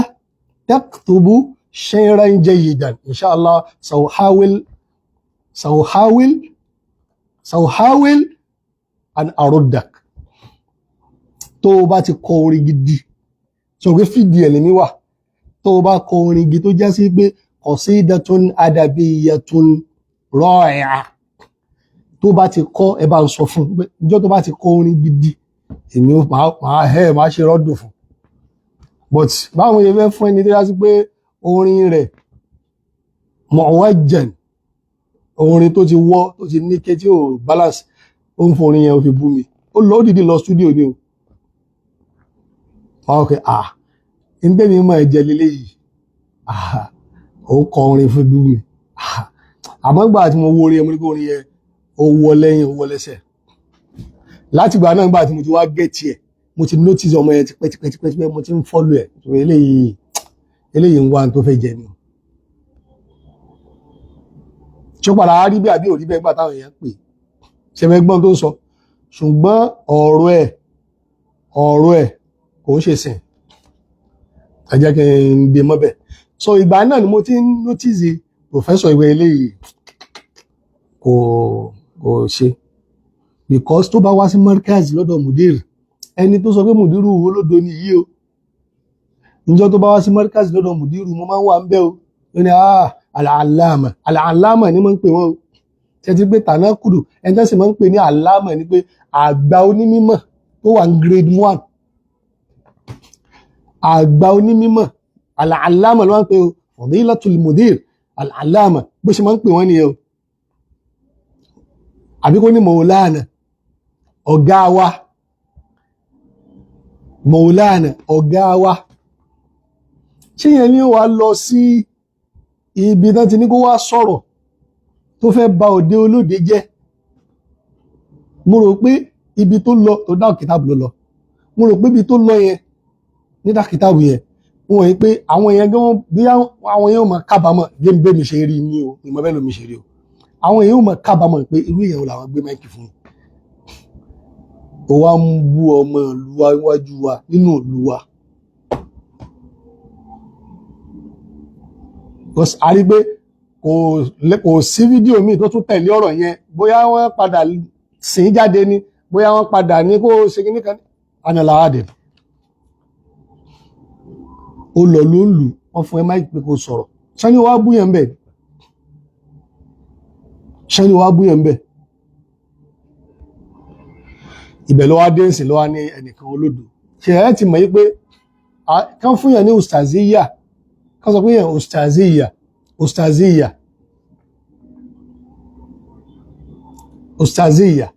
taktubu shay'an jayyidan inshallah sawhawil sawhawil sawhawil an aruddak. Tó o bá ti kọ orin gidi, sọ pé fìdí ẹ̀ lèmi wà. Tó o bá kọ orin gidi tó já sí pé qasidatun adabiyyatun ra'i'a, tó bá ti kọ, ẹ bá ń sọ fún un pé ìjọ́ tó bá ti kọ orin gidi, èmi ó máa ẹ máa ṣe rọ́dùn fún. But báwọn yẹn fẹ́ fún ẹni tó já sí pé orin rẹ̀ mu'wajjan, orin tó ti wọ́, tó ti níke, tí ò balance, ó ń fún orin yẹn ó fi bú mi. Ó lọ ó dìde lọ studio ni o. Ok, ah, n tẹ́mi mọ̀ ẹ́ jẹ́ lélẹ́ yìí, ah, ó kọ orin fún bú mi. Ah, àmọ́ gbà tí mo wo orin yẹn, mo ní kó orin yẹn ó wọ lẹ́yìn, ó wọ lẹ́sẹ̀. Láti ìgbà náà, gbà tí mo ti wá gẹ̀ẹ́tì ẹ̀ Mo ti notice ọmọ yẹn tipẹ́ tipẹ́ tipẹ́ tipẹ́, mo ti ń follow ẹ̀. Eléyìí eléyìí ń wá tó fẹ́ jẹ ni. Ṣé ó padà wá rí bí àbí ò rí bẹ́ẹ̀ gbà táwọn èèyàn pè ṣẹmẹgbọ́n tó ń sọ? Ṣùgbọ́n ọ̀rọ̀ ẹ̀ kò ń ṣe sìn. Ẹ jẹ́ kí n gbé mọ́bẹ̀. So ìgbà náà ni mo ti ń notice professor ìwé eléyìí kò ṣe, because tó bá wá sí markaz lọ́dọ̀ mudir, ẹni tó sọ pé mudiru olódo ni yìí o, níjọ́ tó bá wá sí markaz lọ́dọ̀ mudiru, mo máa ń wà ń bẹ́ o. Ó ní, "Ah, al-allama, al-allama ni mo ń pè wọ́n o." Ṣe ti pé tànà kùdù, ẹni tó sì máa ń pè ní allama ni pé àgbà onímọ̀ tó wà ní grade 1, àgbà onímọ̀, al-allama ló máa ń pè o. Fadilatul mudir al-allama, bó ṣe máa ń pè wọ́n nìyẹn o. Àbí kó ní maulana, ọ̀gá wa, maulana, ọ̀gá wa. Ṣé yẹn ni wàá lọ sí ibi tán ti ní kó wá sọ̀rọ̀ tó fẹ́ ba òde olóde jẹ́? Mo rò pé ibi tó lọ tó dá kìtàbù ló lọ. Mo rò pé ibi tó lọ yẹn ní dá kìtàbù yẹn, wọ́n yìí pé àwọn èèyàn gan bí àwọn èèyàn máa kábàámọ̀ gé bẹ́ẹ̀ mi ṣe rí ní o, ìmọ̀ bẹ́ẹ̀ ló mi ṣe rí o. Àwọn èèyàn máa kábàámọ̀ pé irú èèyàn làwọn gbé mic fún un. Ó wá ń bú ọmọ ìlú wa níwájú wa nínú ìlú wa. Because a rí pé kò sí fídíò míì tó tún tẹ̀lé ọ̀rọ̀ yẹn. Bóyá wọ́n padà sìn jáde ni, bóyá wọ́n padà ní kó ṣe kíní kan anàlàádẹ. Ó lọ ló ń lù wọ́n fún ẹ mic pé kó sọ̀rọ̀. Sani wàá búyàn bẹ́ẹ̀, sani wàá búyàn bẹ́ẹ̀. Ibẹ̀ ló wá dé ǹsìn ló wá ní ẹnìkan olódo. Ṣe ẹ ti mọ̀ yí pé kán fún yàn ní ustaziya, kán sọ pé yàn ustaziya, ustaziya, ustaziya.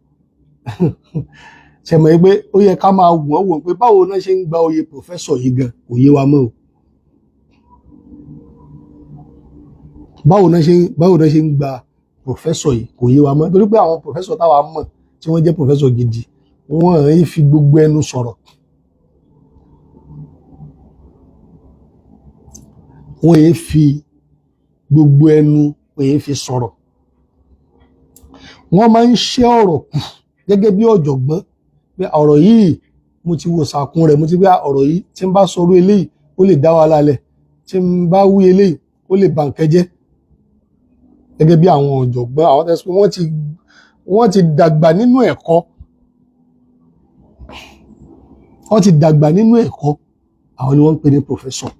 Ṣe mọ̀ yí pé ó yẹ ká máa wọ́n wò pé báwo náà ṣe ń gba oyè professor yìí gan, kò yé wa mọ́ o. Báwo náà ṣe ń gba professor yìí kò yé wa mọ́, torí pé àwọn professor táwa mọ̀ tí wọ́n jẹ́ professor gidi, wọ́n ń fi gbogbo ẹnu sọ̀rọ̀, wọ́n yìí fi gbogbo ẹnu, wọ́n yìí fi sọ̀rọ̀. Wọ́n máa ń ṣẹ́ ọ̀rọ̀ kù gẹ́gẹ́ bí ọ̀jọ̀gbọ́n pé ọ̀rọ̀ yìí mo ti wo sàkún rẹ̀, mo ti gbé ọ̀rọ̀ yìí, tí n bá sọ̀rọ̀ eléyìí ó lè dá wa lálẹ́, tí n bá wí eléyìí ó lè bà nǹkan jẹ́. Gẹ́gẹ́ bí àwọn ọ̀jọ̀gbọ́n, àwọn tẹ́sí pé wọ́n ti dàgbà nínú ẹ̀kọ́, wọ́n ti dàgbà nínú ẹ̀kọ́, àwọn ni wọ́n ń pè ní professor.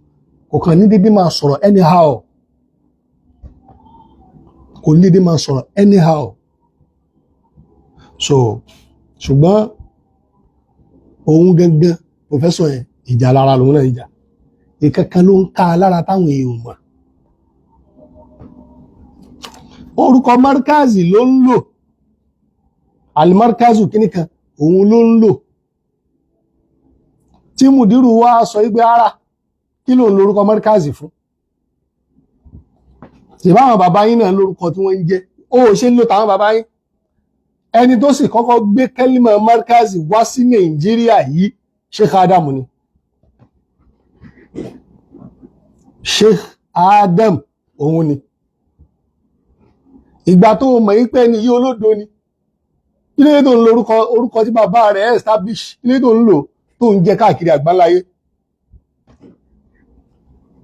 Kò kàn ní dédé máa sọ̀rọ̀ anyhow, kò ní dédé máa sọ̀rọ̀ anyhow. So ṣùgbọ́n òun gangan professor yẹn, ìjà lára lòun náà, ìjà ìkankan ló ń ká lára táwọn èèyàn mọ̀. Orúkọ markazi ló ń lò, alimarkazu kíní kan òun ló ń lò, tí mùdírù wá sọ wípé ara kí ló ń lórúkọ markazi fún? Ṣèbáwọn bàbá yín náà lórúkọ tí wọ́n ń jẹ́, ó ṣe ń lò táwọn bàbá yín. Ẹni tó sì kọ́kọ́ gbé kẹ́límà markazi wá sí Nàìjíríà yìí, Sheikh Adam ni. Sheikh Adam òun ni. Ìgbà tó mọ̀ yí pé ẹni yìí olódo ni, kí ló dé tó ń lo orúkọ tí bàbá rẹ̀ establish? Kí ló dé tó ń lò tó ń jẹ káàkiri àgbáláyé?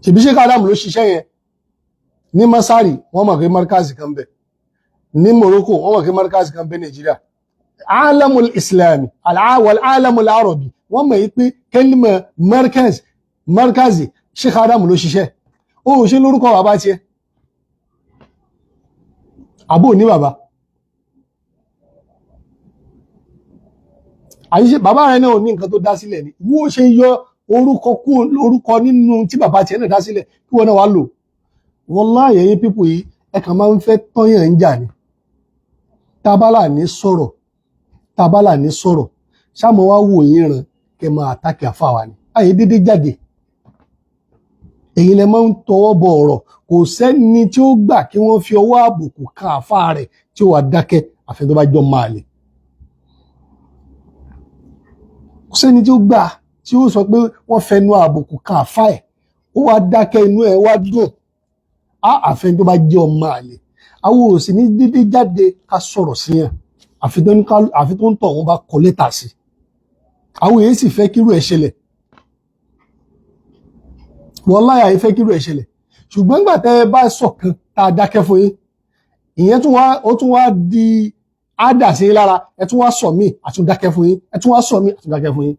Ṣèbí Sheikh Adam ló ṣiṣẹ́ yẹn ní Masari, wọ́n mọ̀ pé markazi kan bẹ̀ ní Morocco, wọ́n mọ̀ pé markazi kan bẹ̀ Nàìjíríà. Alamul islami wal alamul arabi, wọ́n mọ̀ yí pé kẹ́límà markaz, markazi, Sheikh Adam ló ṣiṣẹ́. Ó ṣe lórúkọ bàbá tiẹ̀, àbò ní bàbá àyíṣe bàbá rẹ̀ náà ò ní nǹkan tó dá sílẹ̀ ni. Wó ṣe yọ orúkọ kú orúkọ nínú tí bàbá tiẹ̀ náà dá sílẹ̀ kí wọ́n náà wá lò. Wallahi ẹ̀yin pípò yìí, ẹ kàn máa ń fẹ́ tọ́yàn ń jà ni. Tábàlà ní sọ̀rọ̀, tábàlà ní sọ̀rọ̀, sáàmù wá wò yín ràn kẹ máa àtàkì àfàwà ni. Àyè dédé jáde, èyí lẹ máa ń tọwọ́ bọ ọ̀rọ̀. Kò sẹ́ni tí ó gbà kí wọ́n fi ọwọ́ àbùkù kan àfà rẹ̀ tí ó wà dákẹ́, àfi tó bá jọ máa lè. Kò sẹ́ni tí ó gbà tí ó sọ pé wọ́n fẹnu àbùkù kan àfa ẹ̀, ó wá dákẹ́, inú ẹ̀ wá dùn á. Àfẹn tó bá jẹ́ ọmọ àlè, àwọn ò sì ní dédé jáde ká sọ̀rọ̀ sí yẹn, àfi tó ń tọ̀ wọ́n bá kọ lẹ́tà sí. Àwọn èyí sì fẹ́ kírú ẹ̀ ṣẹlẹ̀, wallahi àyè fẹ́ kírú ẹ̀ ṣẹlẹ̀. Ṣùgbọ́n nígbà tẹ́ ẹ bá sọ̀kan tá a dákẹ́ fún yín, ìyẹn tún wá, ó tún wá di ádà sí yín lára. Ẹ tún wá sọ míì, àtúndákẹ́ fún yín. Ẹ tún wá sọ míì, àtúndákẹ́ fún yín.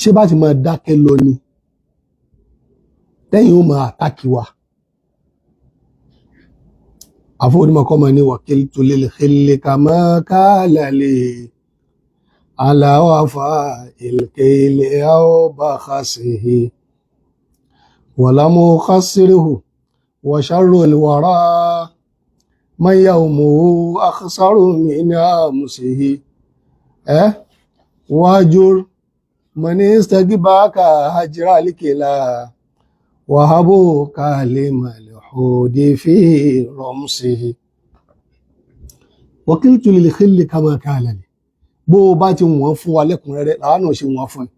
Ṣé bá ti máa dákẹ́ lọ ni tẹ́yìn ó máa àtàkì wa? Àfọ onímọ̀ kọ́ máa ní wakiltu lil khilli kama qala li ala wafa il-kayli aw bakhasihi walam uqassirhu wa sharrul wara man yawmuhu akhsaru min amsihi. Wajur man istagbaka hajra al-kila wahabuka limal hudi fi ramsihi. Wakiltu lil khilli kama qala li. Bó o bá ti wọ́n fún wa lẹ́kùnrẹ́rẹ́, làwa náà ṣe wọ́n fún ẹ.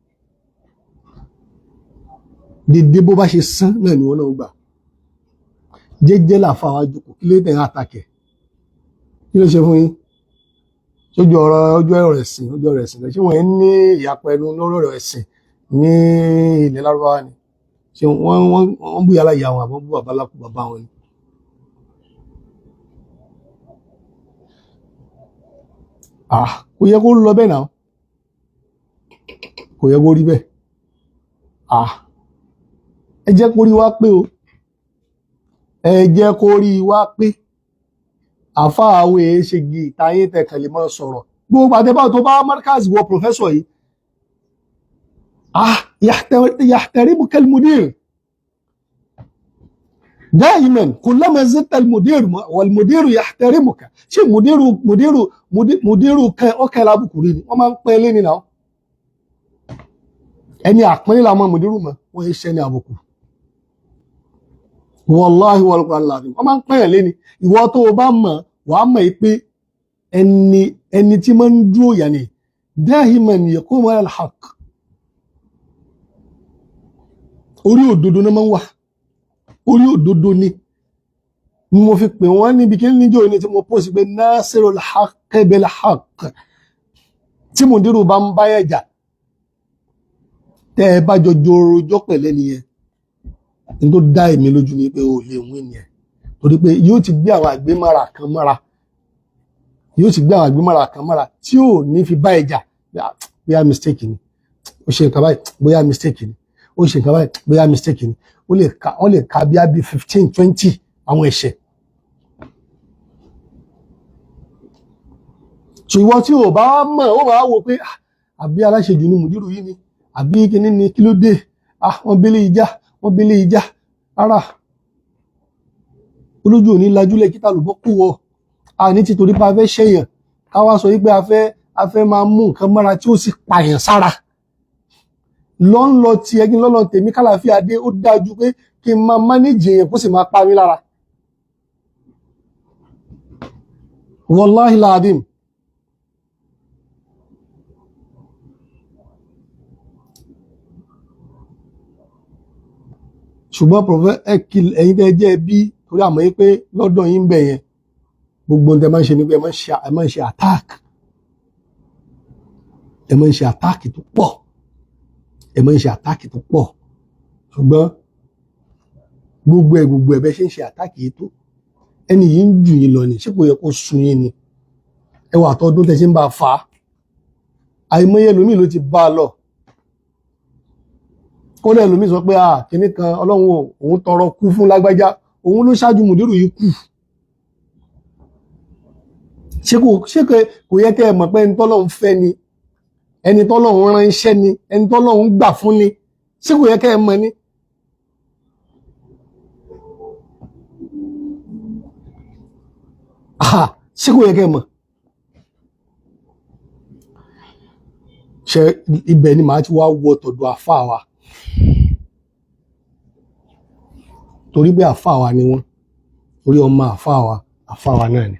Dédé bó bá ṣe sán náà ni wọ́n náà gbà. Jẹ́jẹ́ làfa wa jókòó, kí ló dé àtàkẹ́? Kí ló ṣe fún yín? Sójú ọ̀rọ̀, ojú ọ̀rọ̀ ẹ̀sìn, ojú ọ̀rọ̀ ẹ̀sìn. Ṣé wọ́n ní ìyapa ẹnu lórí ọ̀rọ̀ ẹ̀sìn ní ilẹ̀ Lárúbáwá ni? Ṣé wọ́n bú yàrá ìyá wọn àbọ̀ bú bàbá lákú bàbá wọn ni? Ah, kò yẹ kó lọ bẹ́ẹ̀ náà, kò yẹ kó rí bẹ́ẹ̀. Ah, ẹ jẹ́ kó rí wá pé o, ẹ jẹ́ kó rí wá pé àfáà àwọn èé ṣe gi ìtayín tẹkàn lè máa sọ̀rọ̀ gbogbo àtẹ́bá tó bá markaz wọ pòfẹ́sọ̀ yìí. Ah, yahtarimuka al-mudir دائما، كلما زدت المدير والمدير يحترمك. Ṣé mudiru mudiru mudiru kan ọkẹ lábùkù rí ni? Wọ́n máa ń pẹ́ lé nínú ẹni àpọ́nlé làwọn mudiru mọ̀ wọ́n ṣe ní àbùkù. Wallahi wal-Qur'an wọ́n máa ń pẹ́yàn lé ni. Ìwọ tó o bá mọ̀, wàá mọ̀ pé ẹni ẹni tí máa ń dúró yàní dahiman yaqumu ala al-haqq, orí òdodo náà máa ń wà, orí òdodo ni. Ni mo fi pè wọ́n níbi kí níjọ́ ní tí mo post pé nasirul haqq bil haqq. Tí mùdírù bá ń bá ẹ̀jà, tẹ́ ẹ bá jọ jorojọ́ pẹ̀lẹ́ nìyẹn, ní tó dá èmi lójú ni pé o lè win yẹn, torí pé yóò ti gbé àwọn àgbémára kan mọ́ra, yóò ti gbé àwọn àgbémára kan mọ́ra tí ò ní fi bá ẹ̀jà. Bóyá mistake ni ó ṣe nǹkan báyìí, bóyá mistake ni ó ṣe nǹkan báyìí, bóyá mistake ni. Ó lè ka, ó lè ka bí i 15, 20 àwọn ẹ̀ṣẹ̀. So ìwọ tí ò bá mọ̀, ó máa wò pé àbí aláṣejù ni mùdírù yìí ni, àbí kíní ni, kí ló dé? Ah, wọ́n bẹ́lẹ̀ ìjà, wọ́n bẹ́lẹ̀ ìjà rárá. Olójú òní lajúlẹ̀ kí tàlùbọ́ kú wọ. A ní títorí pé a fẹ́ ṣẹ̀yàn ká wá sọ wípé a fẹ́ máa mú nǹkan mọ́ra tí ó sì pààyàn sára. Lọ ń lọ ti ẹgbin lọ́lọ́ tèmi kálàáfíà dé, ó dájú pé kí n máa mánéjì èèyàn kó sì máa pa mí lára. Wallahi láàdìm. Ṣùgbọ́n prọfẹ́ ẹ̀yin tẹ́ jẹ́ bí torí àmọ́ yín pé lọ́dọ̀ yín bẹ̀ yẹn, gbogbo ohun tẹ́ máa ń ṣe ni pé ẹ máa ń ṣe attack, ẹ máa ń ṣe attack tó pọ̀, ẹ máa ń ṣe attack tó pọ̀. Ṣùgbọ́n gbogbo ẹ̀ bẹ́ ṣe ń ṣe attack yìí tó, ẹni yìí ń jù yín lọ ni. Ṣé kò yẹ kó sun yín ni? Ẹ wà tọdún tẹ́ ṣe ń bá a fà á, àìmọye ẹlòmíì ló ti bá a lọ. Kódà ẹlòmíì sọ pé ah, kinní kan, ọlọ́run o, òun tọrọ kú fún lágbájá, òun ló ṣáájú mùdírù yìí kú. Ṣé kò yẹ kẹ́ ẹ mọ̀ pé ẹni tọ́lọ́run fẹ́ ni, ẹni tọ́lọ́run ránṣẹ́ ni, ẹni tọ́lọ́run gbà fún ni? Ṣé kò yẹ kẹ́ ẹ mọ̀ ni? Ṣé kò yẹ kẹ́ ẹ mọ̀? Ṣe ibẹ̀ ni màá ti wá wọ tọ̀dọ̀ àfáà wa, torí pé àfáà wa ni wọ́n, torí ọmọ àfáà wa, àfáà wa náà ni.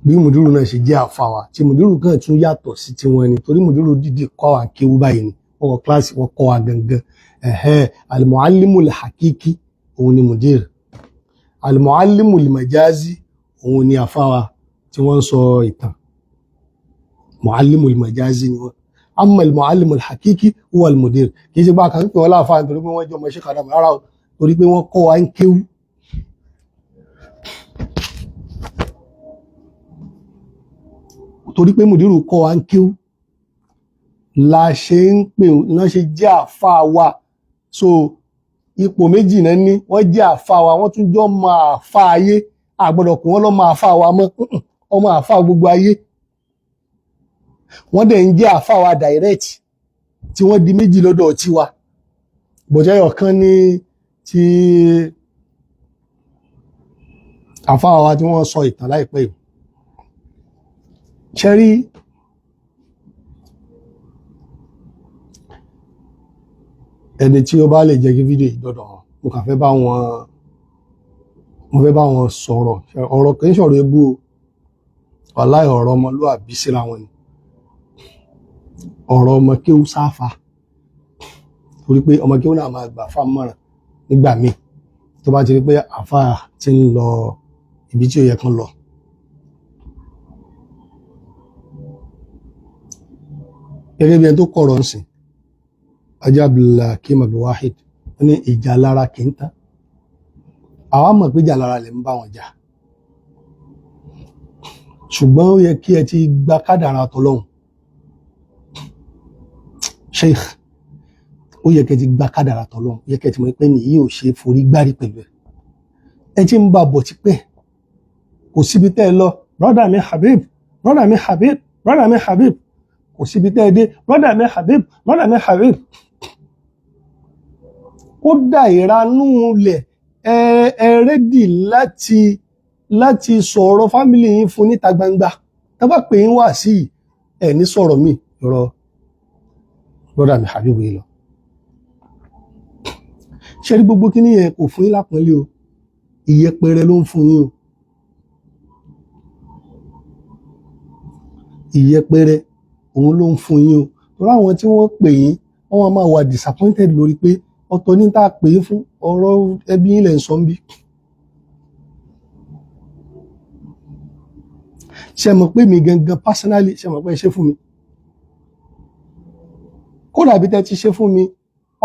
Bí mùdírù náà ṣe jẹ́ àfa wa, tí mùdírù kan tún yàtọ̀ sí tiwọn ni, torí mùdírù dìde kọ́ wa kéwú báyìí ni, wọ́n wọ kíláàsì, wọ́n kọ́ wa gangan. Ẹ̀hẹ́n, al-muallimul hakiki òun ni mùdírù, al-muallimul majazi òun ni àfa wa tí wọ́n ń sọ ìtàn. Muallimul majazi ni wọ́n, amma al-muallimul hakiki huwa al-mudir. Kì í ṣe bá a kàn pé wọ́n láàfáà nítorí pé wọ́n jẹ́ ọmọ Sheikh Adam, rárá o, torí pé wọ́n kọ́ wa ń kéwú. Torí pé mùdírù kọ́ wa ń kéwú la ṣe ń pè náà ṣe jẹ́ àfáà wa. So ipò méjì náà ní, wọ́n jẹ́ àfáà wa, wọ́n tún jọ mọ àfáà ayé. Àgbọ́dọ̀ pé wọ́n lọ́mọ àfáà wa mọ́, ọmọ àfáà gbogbo ayé. Wọ́n dẹ̀ ń jẹ́ àfáà wa direct, tí wọ́n di méjì lọ́dọ̀ tiwa. Bọ̀jẹ́ ọ̀kan ní ti àfáà wa tí wọ́n sọ ìtàn láìpẹ́ yìí. Ṣe rí ẹni tí ó bá lè jẹ́ kí fídíò yìí dọ́dọ̀ wọn, mo kàn fẹ́ bá wọn, mo fẹ́ bá wọn sọ̀rọ̀. Ọ̀rọ̀ kì í ṣọ̀rọ̀ ebú o, wàláì ọ̀rọ̀ ọmọlúàbí síra wọn ni, ọ̀rọ̀ ọmọ kéwú sáfà, torí pé ọmọ kéwú náà máa gbà fà mọ̀ràn nígbà míì tó bá ti rí pé àfà ti ń lọ ibi tí ó yẹ kán lọ. Gẹ́gẹ́ bí ẹni tó kọ̀rọ̀ ń sìn, Ajá Abdulhakeem Abdulwahid ní ìjà lára kì í tán. Àwa mọ̀ pé ìjà lára lè ń bá wọn jà, ṣùgbọ́n ó yẹ kí ẹ ti gba kádàrá tọlọ́hun. Sheikh, ó yẹ kí ẹ ti gba kádàrá tọlọ́hun, ó yẹ kí ẹ ti mọ̀ pé nìyí ò ṣe forí gbárí pẹ̀lú ẹ. Ẹ ti ń bá bọ̀ tipẹ́, kò síbi tẹ́ ẹ lọ, brọ́dà mi Habib, brọ́dà mi Habib, brọ́dà mi Habib, kò síbi tẹ́ ẹ dé, brọ́dà mi Habib, brọ́dà mi Habib. Kódà ìranú lẹ̀, ẹ rẹ́dì láti sọ̀rọ̀ fámìlì yín fún níta gbangba. Tá bá pè yín wá sí ẹ̀ ní sọ̀rọ̀ mi ọ̀rọ̀ brọ́dà mi Habib yìí lọ. Ṣé rí gbogbo kíní yẹn kò fún yín lápọ́nlé o, ìyẹpẹrẹ ló ń fún yín o, ìyẹpẹrẹ òun ló ń fún yín o. Torí àwọn tí wọ́n pè yín, wọ́n máa wà disappointed lórí pé ọ̀tọ̀ ní tá a pè yín fún, ọ̀rọ̀ ẹbí yín lẹ̀ ń sọ ń bí. Ṣé mọ̀ pé mi gangan personally, ṣé mọ̀ pé ẹ ṣe fún mi, kódà bí tẹ́ ti ṣe fún mi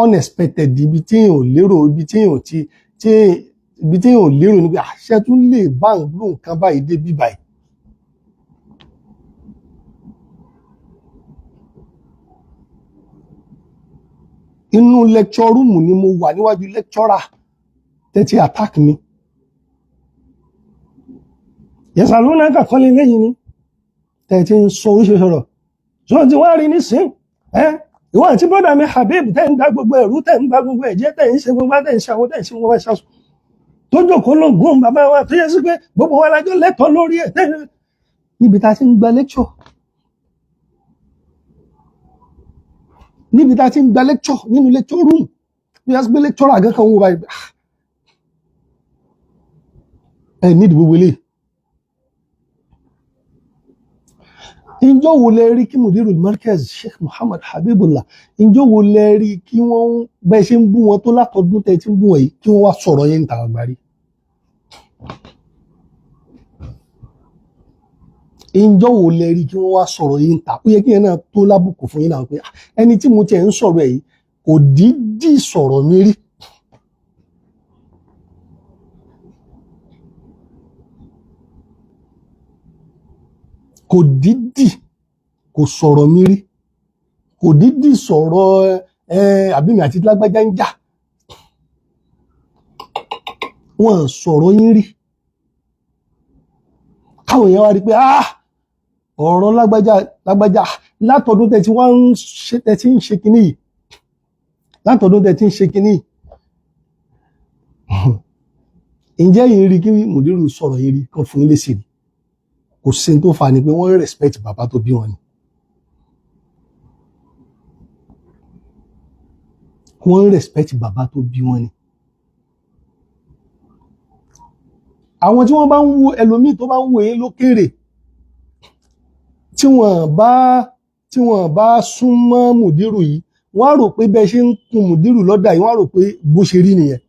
unexpected, ibi tí èèyàn ò lérò, ibi tí èèyàn ti tí ibi tí èèyàn ò lérò ni pé àṣẹ tún lè bá ń gbó nǹkan báyìí dé bí báyìí. Inú lecture room ni mo wà, níwájú lecturer tẹ́tí attack mi. Yẹ̀sà ló náà kàkọ́ lé lẹ́yìn ni tẹ́tí ń sọ oríṣiríṣi ọ̀rọ̀. Ṣé ti wá rí nísìn ẹ́, ìwọ àti bọ́dà mi Habib tẹ́ ń dá gbogbo ẹ̀rú, tẹ́ ń bá gbogbo ẹ̀jẹ̀, tẹ́ ń ṣe gbogbo, tẹ́ ń ṣe àwọn, tẹ́ ń ṣe gbogbo ṣaṣọ tó jókòó ló ń gún bàbá wa tó yẹ sí pé gbogbo wa lájọ lẹ́tọ̀ọ́ lórí ẹ̀ tẹ́ níbi tá a ti ń gba lecture, níbi tá a ti ń gba lecture nínú lecture room tó yẹ sí pé lecturer àgán kan wò báyìí, ẹ nídìí gbogbo eléyìí. Ǹjọ́ wo lẹ rí kí Mudirul Markaz Sheikh Muhammad Habibullah, ǹjọ́ wo lẹ rí kí wọ́n bẹ́ẹ̀ ṣe ń bú wọn tó látọdún tẹ́ ti ń bú wọn yìí, kí wọ́n wá sọ̀rọ̀ yẹn níta àgbárí? Ǹjọ́ wo lẹ rí kí wọ́n wá sọ̀rọ̀ yẹn níta? Ó yẹ kí yẹn náà tó lábùkù fún yín náà pé ẹni tí mo tiẹ̀ ń sọ̀rọ̀ ẹ̀ yìí kò dídì sọ̀rọ̀ mi rí. Kò dídì kò sọ̀rọ̀ mi rí, kò dídì sọ̀rọ̀ ẹ àbí mi àti lágbájá ń jà, wọ́n sọ̀rọ̀ yín rí. Káwọn èèyàn wá rí pé ọ̀rọ̀ lágbájá lágbájá látọdún tẹ́ tí wọ́n ń ṣe, tẹ́ tí ń ṣe kinní yìí, látọdún tẹ́ tí ń ṣe kinní yìí. Ǹjẹ́ yìí rí kí Mùdírù sọ̀rọ̀ yìí rí kan fún yín lésì rí? Kò sí tó fa ni pé wọ́n respect bàbá tó bí wọn ni. Wọ́n respect bàbá tó bí wọn ni. Àwọn tí wọ́n bá ń wo ẹlòmíì tó bá ń wo yín lókèrè, Tí wọ́n bá súnmọ́ mùdírù yìí, wọ́n á rò pé bẹ́ẹ̀ ṣe ń kun mùdírù lọ́dà yìí, wọ́n á rò pé bó ṣe rí nìyẹn.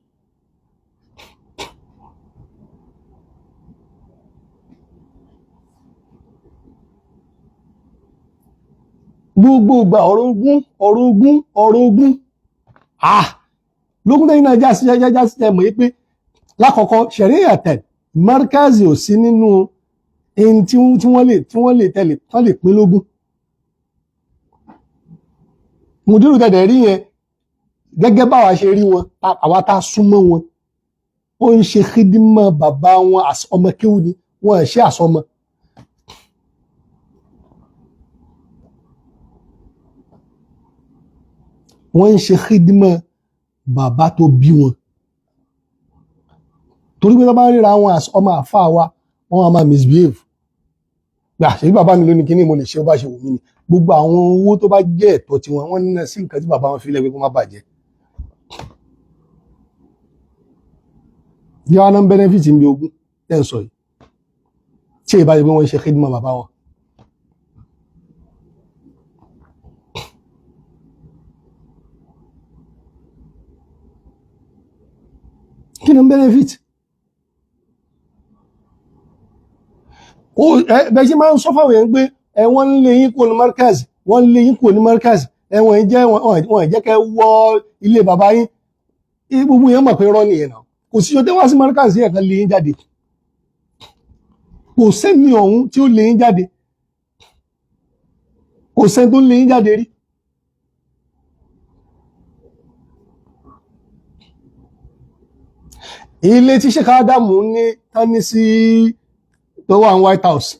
Gbogbo ìgbà, ọ̀rọ̀ ogún, ọ̀rọ̀ ogún, ọ̀rọ̀ ogún. Ah, lógún tẹ́yìn náà jásí jásí tẹ́ mọ̀ yí pé lákọ̀ọ́kọ́ ṣẹ̀ríyàtẹ̀ markazi ò sí nínú ẹni tí wọ́n lè tẹ̀lé tán lè pín lógún. Mùdírù tẹ̀dẹ̀ rí yẹn, gẹ́gẹ́ báwa ṣe rí wọn, àwa tá a súnmọ́ wọn, ó ń ṣe kídímọ̀ bàbá wọn ọmọ kéwú ni wọ́n ṣe àsọmọ. Wọ́n ń ṣe kídímọ̀ bàbá tó bí wọn, torí pé tó bá ríra wọn as ọmọ àfáà wa, wọ́n á máa misbehave gbà. Ṣèbí bàbá mi ló ní kíní, mo lè ṣe ó bá ṣe wù mí ni. Gbogbo àwọn owó tó bá jẹ́ ẹ̀tọ́ tiwọn, wọ́n ní sí nǹkan tí bàbá wọn fi lẹ̀ pé kó má bàjẹ́. Yíyá wọn náà ń benefit ń bí ogún tẹ́ ń sọ yìí, tí èyí bá ṣe pé wọ́n ń ṣe khidma bàbá wọn. Kí ni ń benefit? Ó ẹ bẹ́ẹ̀ ṣe máa ń sọ fáwọn èèyàn pé ẹ wọ́n ń lé yín kúrò ní markaz, wọ́n ń lé yín kúrò ní markaz, ẹ wọ́n jẹ́ kẹ́ wọ ilé bàbá yín. Gbogbo yẹn mọ̀ pé irọ́ nìyẹn náà. Kò sí ọjọ́ wá sí markaz yẹn kan lé yín jáde, kò sẹ́ni ọ̀hún tí ó lé yín jáde, kò sẹ́ni tó lé yín jáde rí. Ilé tí Sheikh Adamu ní tán ní sí tó wà ní White House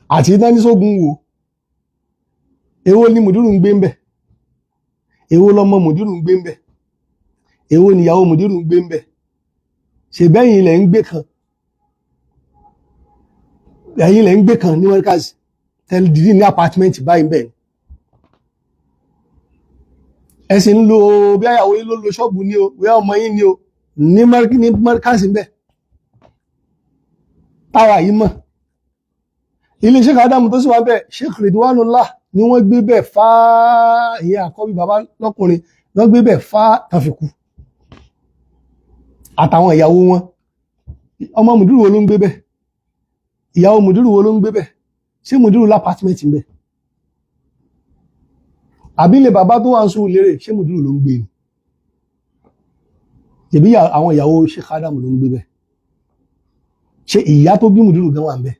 àti tán ní sógun wo, èwo ni mùdírù ń gbé ń bẹ̀? Èwo lọmọ mùdírù ń gbé ń bẹ̀? Èwo níyàwó mùdírù ń gbé ń bẹ̀? Ṣèbẹ́yìn ilẹ̀ ń gbé kan, ẹ̀yin ilẹ̀ ń gbé kan ní Markaz tẹ́lẹ̀ dídí ní apartment báyìí bẹ́ẹ̀ ni ẹ sì ń lo, bí àyàwó yín ló lo ṣọ́ọ̀bù ní o, bí ọmọ yín ní o, ní Markaz ń bẹ̀ táwa yìí mọ̀. Ilé Sheikh Adamu tó sì wá bẹ́ẹ̀, Sheikh Ridwanullah ni wọ́n gbé bẹ́ẹ̀ fáá, ìyẹn àkọ́bí bàbá lọ́kùnrin, wọ́n gbé bẹ́ẹ̀ fáá tán fi kú, àtàwọn ìyàwó wọn. Ọmọ mùdúrù wo ló ń gbé bẹ́ẹ̀? Ìyàwó mùdúrù wo ló ń gbé bẹ́ẹ̀? Ṣé mùdúrù l'apartment ń bẹ̀? Àbí ilé bàbá tó wà ń sùn lérè, ṣé mùdúrù ló ń gbé ni? Ṣèbí àwọn ìyàwó Sheikh Adamu ló ń gbé bẹ́ẹ̀? Ṣé ìyá tó bí mùdúrù gan wà ń bẹ̀?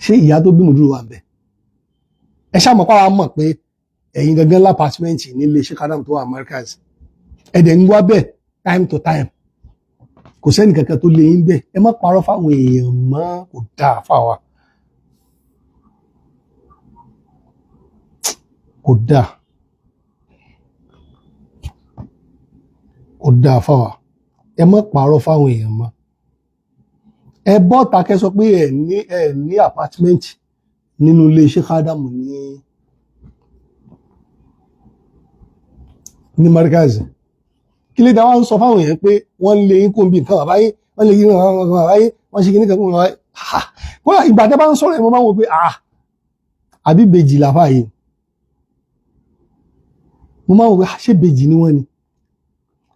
Ṣé ìyá tó bí mùdúrù wà ń bẹ̀? Ẹ ṣáà mọ̀ pàwọn mọ̀ pé ẹ̀yin gangan l'apartment nílé Sheikh Adamu tó wà Markaz, ẹ̀dẹ̀ ń wá bẹ́ẹ̀ time to time, kò sẹ́ni kankan tó lé yín bẹ́ẹ̀. Ẹ má parọ́ fáwọn èèyàn mọ́, kò dáa fáwa, kò dáa, kò dáa fáwa. Ẹ má parọ́ fáwọn èèyàn mọ́. Ẹ bọ́ta kẹ́ sọ pé ẹ ní apartment nínú ilé Sheikh Adamu ní Markaz. Kí lè dá wá ń sọ fáwọn èèyàn pé wọ́n lé yín kó ń bí nǹkan bàbá yín, wọ́n lé yín nǹkan bàbá yín, wọ́n ṣe kí ní kan fún bàbá yín? Kódà ìgbà tẹ́ bá ń sọ̀rọ̀ ẹ̀, mo máa ń wò pé, ah, àbí bèjì làfà yìí? Mo máa ń wò pé, ṣé bèjì ni wọ́n ni?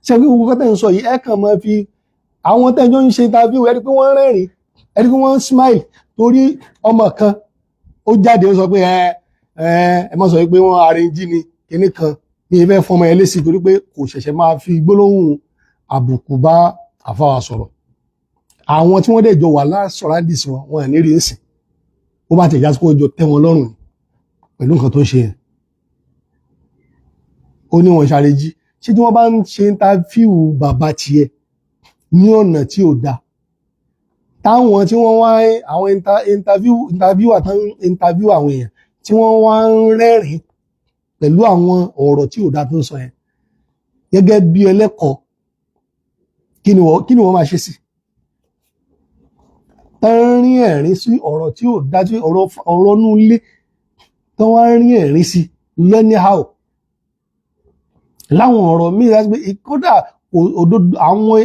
Ṣé pé gbogbo kọ́tẹ́ ń sọ yìí, ẹ kàn máa fi àwọn tẹ́jọ́ ń ṣe interview, ẹ rí pé wọ́n rẹ́rìn, ẹ rí pé wọ́n smile, torí ọmọ kan ó jáde, ó sọ pé ẹ ẹ ẹ má sọ pé wọ́n arrange ni kinní kan ní ìfẹ́ fọmọ ẹ lésì, torí pé kò ṣẹ̀ṣẹ̀ máa fi gbólóhùn àbùkù bá àfáwà sọ̀rọ̀. Àwọn tí wọ́n dẹ̀ jọ wà lásọ̀rọ̀ wọn, wọn à ní rí nsìn ó bá ti ìjà sí kó jọ tẹ́ wọn lọ́rùn ni pẹ̀lú nǹkan tó ń ṣe yẹn. Ó ní wọn ṣàrèjì. Ṣé tí wọ́n bá ń ṣe interview bàbá tiẹ̀ ní ọ̀nà tí ò dáa, táwọn tí wọ́n wá àwọn interview àtàwọn interview àwọn èèyàn tí wọ́n wá ń rẹ́rìn pẹ̀lú àwọn ọ̀rọ̀ tí ò dáa tó ń sọ yẹn, gẹ́gẹ́ bí ẹlẹ́kọ̀ọ́, kí ni wọ́n máa ṣe sí tán rín ẹ̀rín sí ọ̀rọ̀ tí ò dájú, ọ̀rọ̀ nú ilé tán wá rín ẹ̀rín sí lẹ́níhàó láwọn ọ̀rọ̀ míì láti pé kódà òdodo àwọn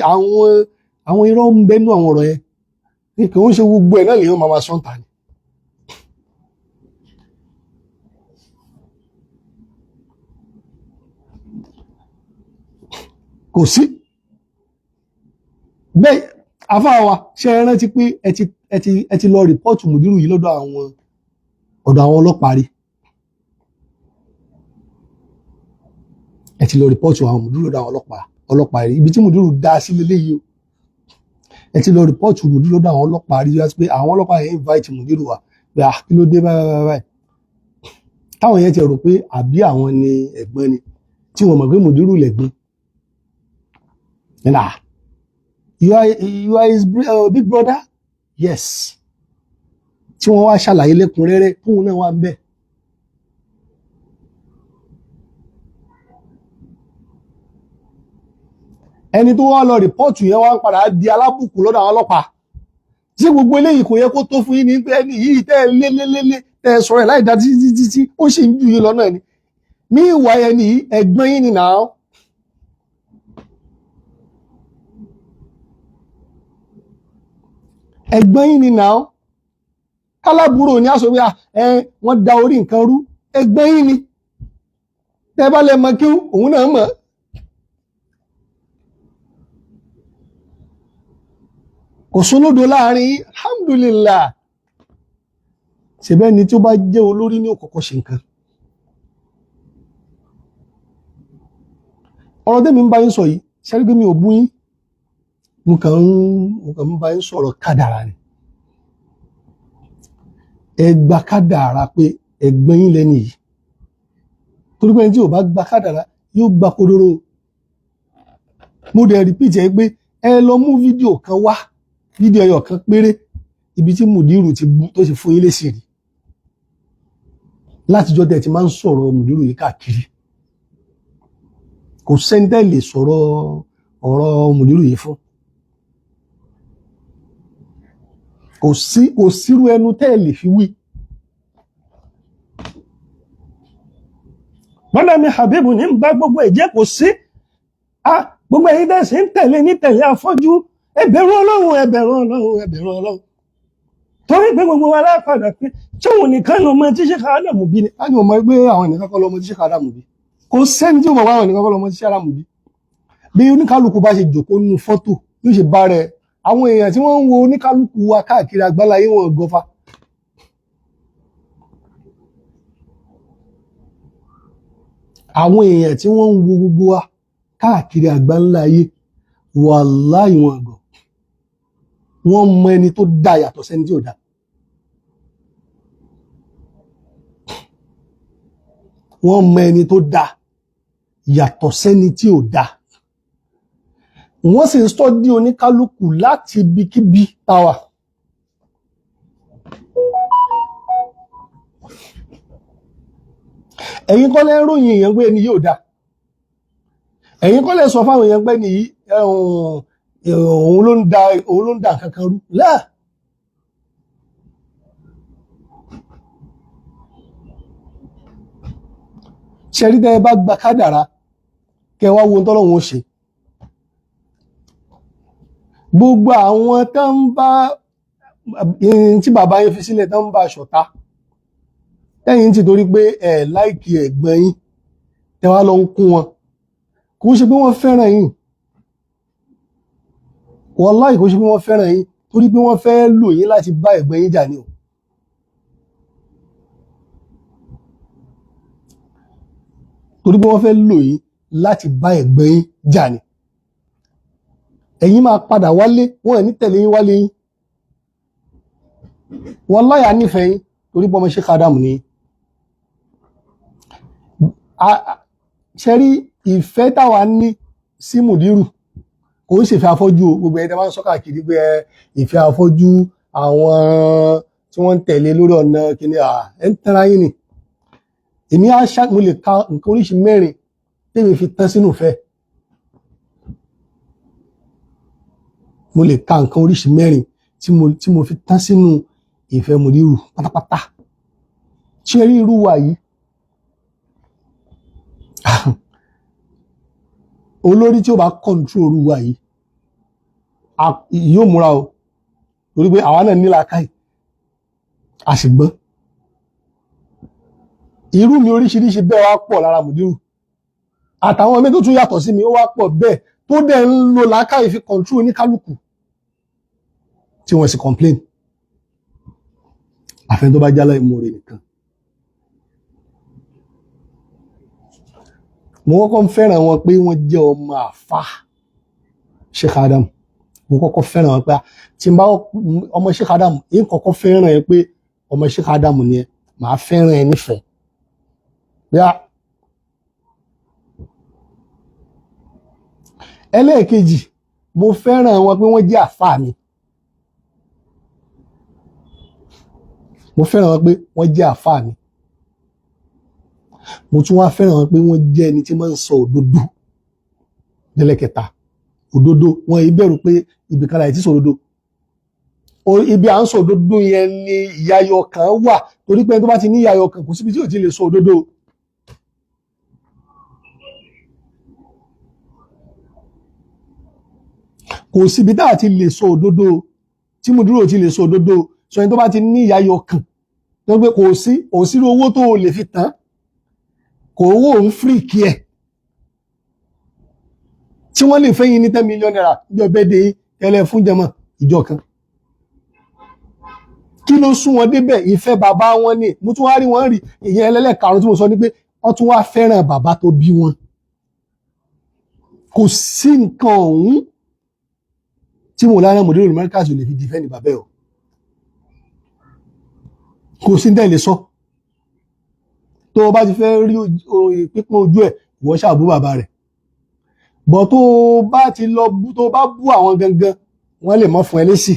Àwọn irọ́ ń bẹ́nu àwọn ọ̀rọ̀ yẹn ní kí wọ́n ṣe gbogbo ẹ̀ náà lèèyàn máa máa sọ́ǹtà ni. Kò sí bẹ́ẹ̀. Àfáà wa, ṣe é rántí pé ẹ ti lọ report mùdírù yìí lọ́dọ̀ àwọn ọ̀dọ̀ àwọn ọlọ́pàá rí? Ẹ ti lọ report àwọn mùdírù lọ́dọ̀ àwọn ọlọ́pàá rí. Ibi tí mùdírù dá sí leléyìí o. Ẹ ti lọ report mùdírù lọ́dọ̀ àwọn ọlọ́pàá rí, wá pé àwọn ọlọ́pàá yẹn invite mùdírù wa pé, ah, kí ló dé báyìí báyìí báyìí? Táwọn yẹn ti rò pé àbí àwọn ni ẹ̀gbọ́n ni, tí wọ́n mọ̀ pé mùdírù lẹ̀gbọ́n. Nah, you are his big brother? Yes. Tí wọ́n wá ṣàlàyé lẹ́kùnrẹ́rẹ́ fóun náà wà ń bẹ̀. Ẹni tó wá lọ report yẹn wá ń padà di alábùkù lọ́dọ̀ àwọn ọlọ́pàá. Ṣé gbogbo eléyìí kò yẹ kó tó fún yín ní pé ẹni yìí tẹ́ ẹ lé lé lé lé, tẹ́ ẹ sọ̀rọ̀ ẹ̀ láì dá títí títí tí ó sì ń jù yín lọ náà ni? Ní ìwà ẹni yìí, ẹ̀gbọ́n yín ni nàá. Ẹ̀gbọ́n yín ni nàá. Kálábùrò ní aṣọ pé ẹ wọ́n da orí nǹkan rú. Ẹ̀gbọ́n yín ni. Tẹ́ bá lẹ mọ kí òun náà mọ̀. Kò sólódo láàrin yín, alhamdulillah. Ṣèbẹ́ ni tí ó bá jẹ́ olórí ní òkọ̀kọ̀ ṣe nǹkan. Ọ̀rọ̀ tẹ́mi ń bá yín sọ yìí, ṣẹ́rí pé mi ò bú yín, mo kàn ń bá yín sọ̀rọ̀ kádàrà ni. Ẹ gba kádàrà pé ẹ̀gbọ́n yín lẹ́ni yìí, torí pé ẹni tí ò bá gba kádàrà yóò gba kodoro. Mo dẹ̀ repeat ẹ pé ẹ lọ mú fídíò kan wá, fídíò ẹyọ kan péré, ibi tí mùdírù ti bú tó ti fún yín lésì rí látijọ́ tẹ́ ti máa ń sọ̀rọ̀ mùdírù yìí káàkiri. Kò sẹ́ni tẹ́ lè sọ̀rọ̀ ọ̀rọ̀ mùdírù yìí fún. Kò sí, kò sírú ẹnu tẹ́ lè fi wí. Bọ́dà mi Habibu ní ń bá gbogbo ẹ̀jẹ̀ kò sí. A gbogbo ẹ̀yin tẹ́ sì ń tẹ̀lé ní tẹ̀lé afọ́jú, ẹ bẹ̀rù Ọlọ́run, ẹ bẹ̀rù Ọlọ́run, ẹ bẹ̀rù Ọlọ́run, torí pé gbogbo wa lápadà pé tí òun nìkan ló mọ tí Sheikh Ádámù bí ni. Á ní ọmọ ẹgbẹ́ àwọn ènìyàn kọ́ lọ́mọ tí Sheikh Ádámù bí. Kò sẹ́ni tí ó mọ̀ wá àwọn ènìyàn kọ́ lọ́mọ tí Sheikh Ádámù bí. Bí oníkálukú bá ṣe jòkó nínú fọ́tò yóò ṣe bá rẹ̀. Àwọn èèyàn tí wọ́n ń wo oníkálukú wa káàkiri àgbáláyé, wọn gọfà. Àwọn èèyàn tí wọ́n ń wo gbogbo wa káàkiri àgbáńlá ayé, wàláhì, wọn gọ̀. Wọ́n mọ ẹni tó dá yàtọ̀ sẹ́ni tí ò dá. Wọ́n mọ ẹni tó dá yàtọ̀ sẹ́ni tí ò dá. Wọ́n sì ń study oníkálukú láti ibikíbi táwà. Ẹ̀yin kọ́ lẹ́ ń ròyìn èèyàn pé ẹni yóò dá. Ẹ̀yin kọ́ lẹ́ sọ fáwọn èèyàn pé ní òun ló ń da kankan rú láà. Ṣẹ̀rí tẹ́ ẹ bá gba kádàrá, kẹ́ wá wo ohun tọ́lọ́run ó ṣe. Gbogbo àwọn tó ń bá tí bàbá yín fi sílẹ̀, tó ń bá ṣọ̀tá tẹ́yìn ti torí pé ẹ̀ like ẹ̀gbọ́n yín, tẹ́ wá lọ ń kún wọn, kò ṣe pé wọ́n fẹ́ràn yín. Wàláhì, kò ṣe pé wọ́n fẹ́ràn yín, torí pé wọ́n fẹ́ lò yín láti bá ẹ̀gbọ́n yín jà ní o. Torí pé wọ́n fẹ́ lò yín láti bá ẹ̀gbọ́n yín jà ní. Ẹ̀yin máa padà wálé, wọ́n ẹ̀ ní tẹ̀lé yín wálé yín. Wàláhì, a nífẹ̀ẹ́ yín torí pé ọmọ Sheikh Adam ni. Ṣe rí ìfẹ́ táwa ní sí mùdírù, kò ń ṣèfẹ́ afọ́jú o. Gbogbo ẹni tí wọ́n ń sọ káàkiri pé ìfẹ́ afọ́jú àwọn tí wọ́n ń tẹ̀lé lórí ọ̀nà kìíní, ẹ̀ ń tẹ́ra yín ni. Èmi á ṣá, mo lè ka nǹkan oríṣi mẹ́rin tèmi fi tán sínú ìfẹ́. Mo lè ka nǹkan oríṣi mẹ́rin tí mo fi tán sínú ìfẹ́ mùdírù pátápátá. Ṣé rí irú wa yìí, olórí tí ó bá control irú wa yìí, Yóò múra o, torí pé àwa náà nílà káì, a sì gbọ́n. Irú mi oríṣiríṣi bẹ́ẹ̀ wá pọ̀ lára mùdírù, àtàwọn mi tó tún yàtọ̀ sí mi ó wá pọ̀ bẹ́ẹ̀, tó dẹ̀ ń lo làákàyè fi control oníkálukú, tí wọ́n sì complain. Àfẹn tó bá jálá ìmoore nìkan. Mo kọ́kọ́ ń fẹ́ràn wọn pé wọ́n jẹ́ ọmọ àfa Sheikh Adam. Mo kọ́kọ́ fẹ́ràn wọn pé tí n bá ọmọ Sheikh Adam yín, kọ́kọ́ fẹ́ràn ẹ pé ọmọ Sheikh Adam ni ẹ, màá fẹ́ràn ẹ nífẹ̀ẹ́ bíá. Ẹlẹ́ẹ̀kejì, mo fẹ́ràn wọn pé wọ́n jẹ́ àfa mi. Mo fẹ́ràn wọn pé wọ́n jẹ́ àfa mi. Mo tún wá fẹ́ràn wọn pé wọ́n jẹ́ ẹni tí máa ń sọ òdodo. Lẹ́lẹ́kẹta, òdodo wọn yìí bẹ̀rù pé ibì kan láì tí sọ òdodo. Ibi à ń sọ òdodo yẹn ni ìyàyọ̀ kan wà, torí pé ẹni tó bá ti ní ìyàyọ̀ kan, kò síbi tí ò ti lè sọ òdodo. Kò síbi tá a ti lè sọ òdodo tí mo dúró ti lè sọ òdodo sọ. Ẹni tó bá ti ní ìyàyọ̀ kan tó pé kò sí owó tó o lè fi tán, kò owó òun fíríkì ẹ̀ tí wọ́n lè fẹ́yìn ní ₦10 million ìjọ bẹ́ẹ̀ dé ẹlẹ́ fún jẹmọ́ ìjọ kan. Kí ló sún wọn débẹ̀? Ìfẹ́ bàbá wọn ni. Mo tún wá rí wọn rí ìyẹn. Ẹlẹ́lẹ́karùn tí mo sọ ni pé wọ́n tún wá fẹ́ràn bàbá tó bí wọn. Kò sí nǹkan ọ̀hún tí mo lára mọ̀dé Markaz lè fi defend bàbá ẹ̀ o. Kò sí ní tẹ̀lé sọ. Tó o bá ti fẹ́ rí pípọ́n ojú ẹ̀, ìwọ ṣáà bú bàbá rẹ̀ bọ̀. Tó o bá ti lọ bú, tó o bá bú àwọn gangan, wọ́n lè mọ́ fún ẹ lésì,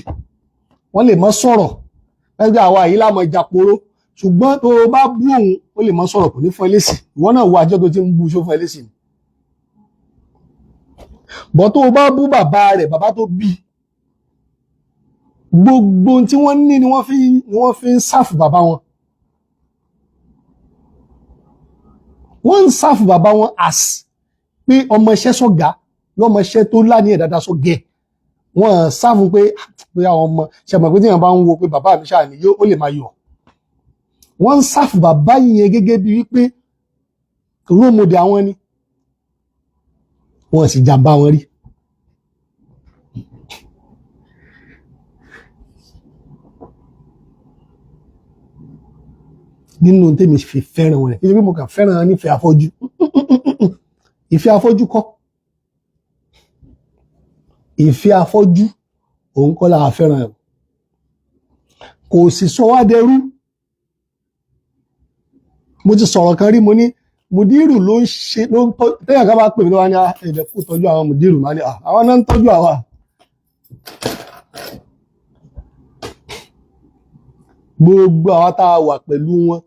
wọ́n lè mọ́ sọ̀rọ̀. Ẹgbẹ́ àwa yìí lámọ̀ ìjàporó, ṣùgbọ́n tó o bá bú òun, ó lè mọ́ sọ̀rọ̀, kò ní fún ẹ lésì. Ìwọ náà wo àjọ tó ti ń bú, ṣó fún ẹ lésì ni? Bọ̀ tó o bá bú bàbá rẹ̀, bàbá tó bí, gbogbo ohun tí wọ́n ní ni wọ́n fi ń serve bàbá wọn. Wọ́n ń serve bàbá wọn as pé ọmọọṣẹ́ sọ̀gá, lọ́mọọṣẹ́ tó láníyàn dáadáa sọ̀gẹ́. Wọ́n serve pé bóyá àwọn ọmọ ṣe mọ̀ pé tí èèyàn bá ń wo pé bàbá mi ṣáà ní yóò, ó lè máa yọ̀. Wọ́n ń serve bàbá yẹn gẹ́gẹ́ bí wípé role model àwọn ni. Wọ́n sì jàǹbá wọn rí. Nínú tèmi fi fẹ́ràn wọn rẹ̀, kí ṣe pé mo kàn fẹ́ràn wọn nífẹ̀ẹ́ afọ́jú. Ìfẹ́ afọ́jú kọ́, ìfẹ́ afọ́jú òun kọ́ la fẹ́ràn ẹ̀. Kò sì sọ wá dẹrú. Mo ti sọ̀rọ̀ kan rí, mo ní mùdírù ló ń ṣe, ló ń tọ́. Tẹ́yà ká bá pè mí lọ́wọ́ ní ẹ̀jẹ̀ kó tọ́jú àwọn mùdírù, máa ní àwọn náà ń tọ́jú àwa. Gbogbo àwa tá a wà pẹ̀lú wọn,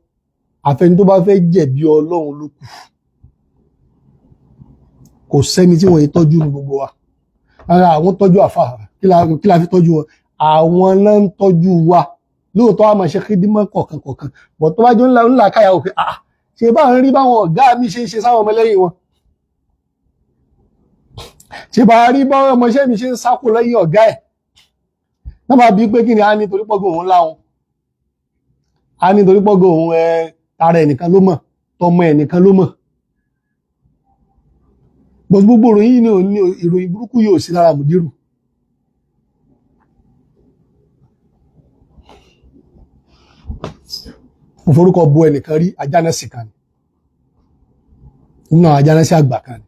àfẹni tó bá fẹ́ jẹ̀bi Ọlọ́run ló kù. Kò sẹ́ni tí wọ́n yìí tọ́jú ní gbogbo wa. Ara àwọn tọ́jú àfà, kí la fi tọ́jú wọn? Àwọn náà ń tọ́jú wa lóòótọ́. A máa ṣe kídímọ́ kọ̀ọ̀kan kọ̀ọ̀kan bọ̀. Tó bá jọ ńlá ńlá káyà òkè, ah, ṣe bá ń rí báwọn ọ̀gá mi ṣe ń ṣe sáwọn ọmọlẹ́yìn wọn, ṣe bá rí báwọn ọmọọṣẹ́ mi ṣe ń sákò lẹ́yìn ọ̀gá ẹ̀ náà, bá bí pé kí ni a ní torí pọ́gùn òun láwọn, a ní torí pọ́gùn òun ẹ tara ẹnìkan ló mọ̀, tọmọ ẹnìkan ló mọ̀. Gbogbo ìròyìn yìí ní ìròyìn burúkú yóò sí lára mùdírù. Mo forúkọ bo ẹnìkan rí, ajánẹ́sì kan ni, nínú àwọn ajánẹ́sì àgbà kan ni.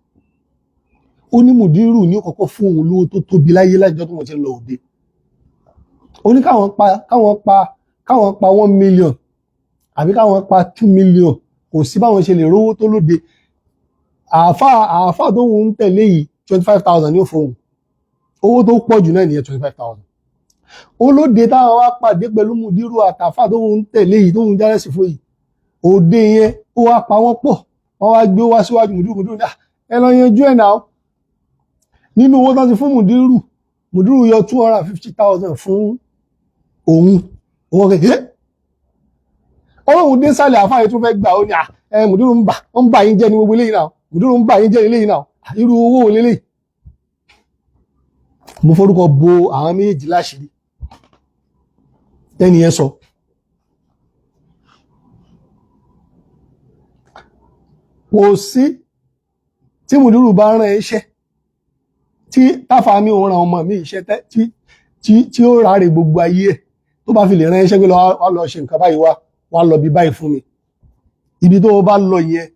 Ó ní mùdírù ní ó kọ́kọ́ fún òun lówó tó tóbi láyé láìjọ́ tó wọ́n ti ń lọ òde. Ó ní káwọn pa 1 million àbí káwọn pa 2 million, kò sí báwọn ṣe lè rówó tó lóde. Àáfàá tó ń tẹ̀lé yìí, 25,000 ní ó fóun. Owó tó pọ̀ jù náà nìyẹn, 25,000. Olóde táwọn wá pàdé pẹ̀lú mùdírù àtàfà tó ń tẹ̀lé yìí, tó ń járẹ́sì fún yìí, òde yẹn ó wá pa wọ́n pọ̀, wọ́n wá gbé wá síwájú mùdírù. Mùdírù ní, "Ah, ẹ lọ yanjú ẹ̀ náà." Nínú owó tó ti fún mùdírù, mùdírù yọ 250,000 fún òun. Òun kẹ̀ ẹ́ ọlọ́run dé sálẹ̀. Àfáà yìí tún fẹ́ gbà. Ó ní, "Ah, ẹ mùdírù ń bà yín jẹ́ ní gbogbo eléyìí náà. Mùdírù ń bà yín jẹ́ ní eléyìí náà. Irú owó wo leléyìí?" Mo forúkọ bo àwọn méjèèjì láṣìírí tẹ́ni yẹn sọ. Kò sí tí mùdírù bá rán iṣẹ́ tí táfà mi ò ràn ọmọ mi iṣẹ́ tí ó ráre gbogbo ayé ẹ̀, tó bá fi lè rán iṣẹ́ pé wá lọ ṣe nǹkan báyìí, wá wá lọ bí báyìí fún mi, ibi tó o bá lọ yẹn,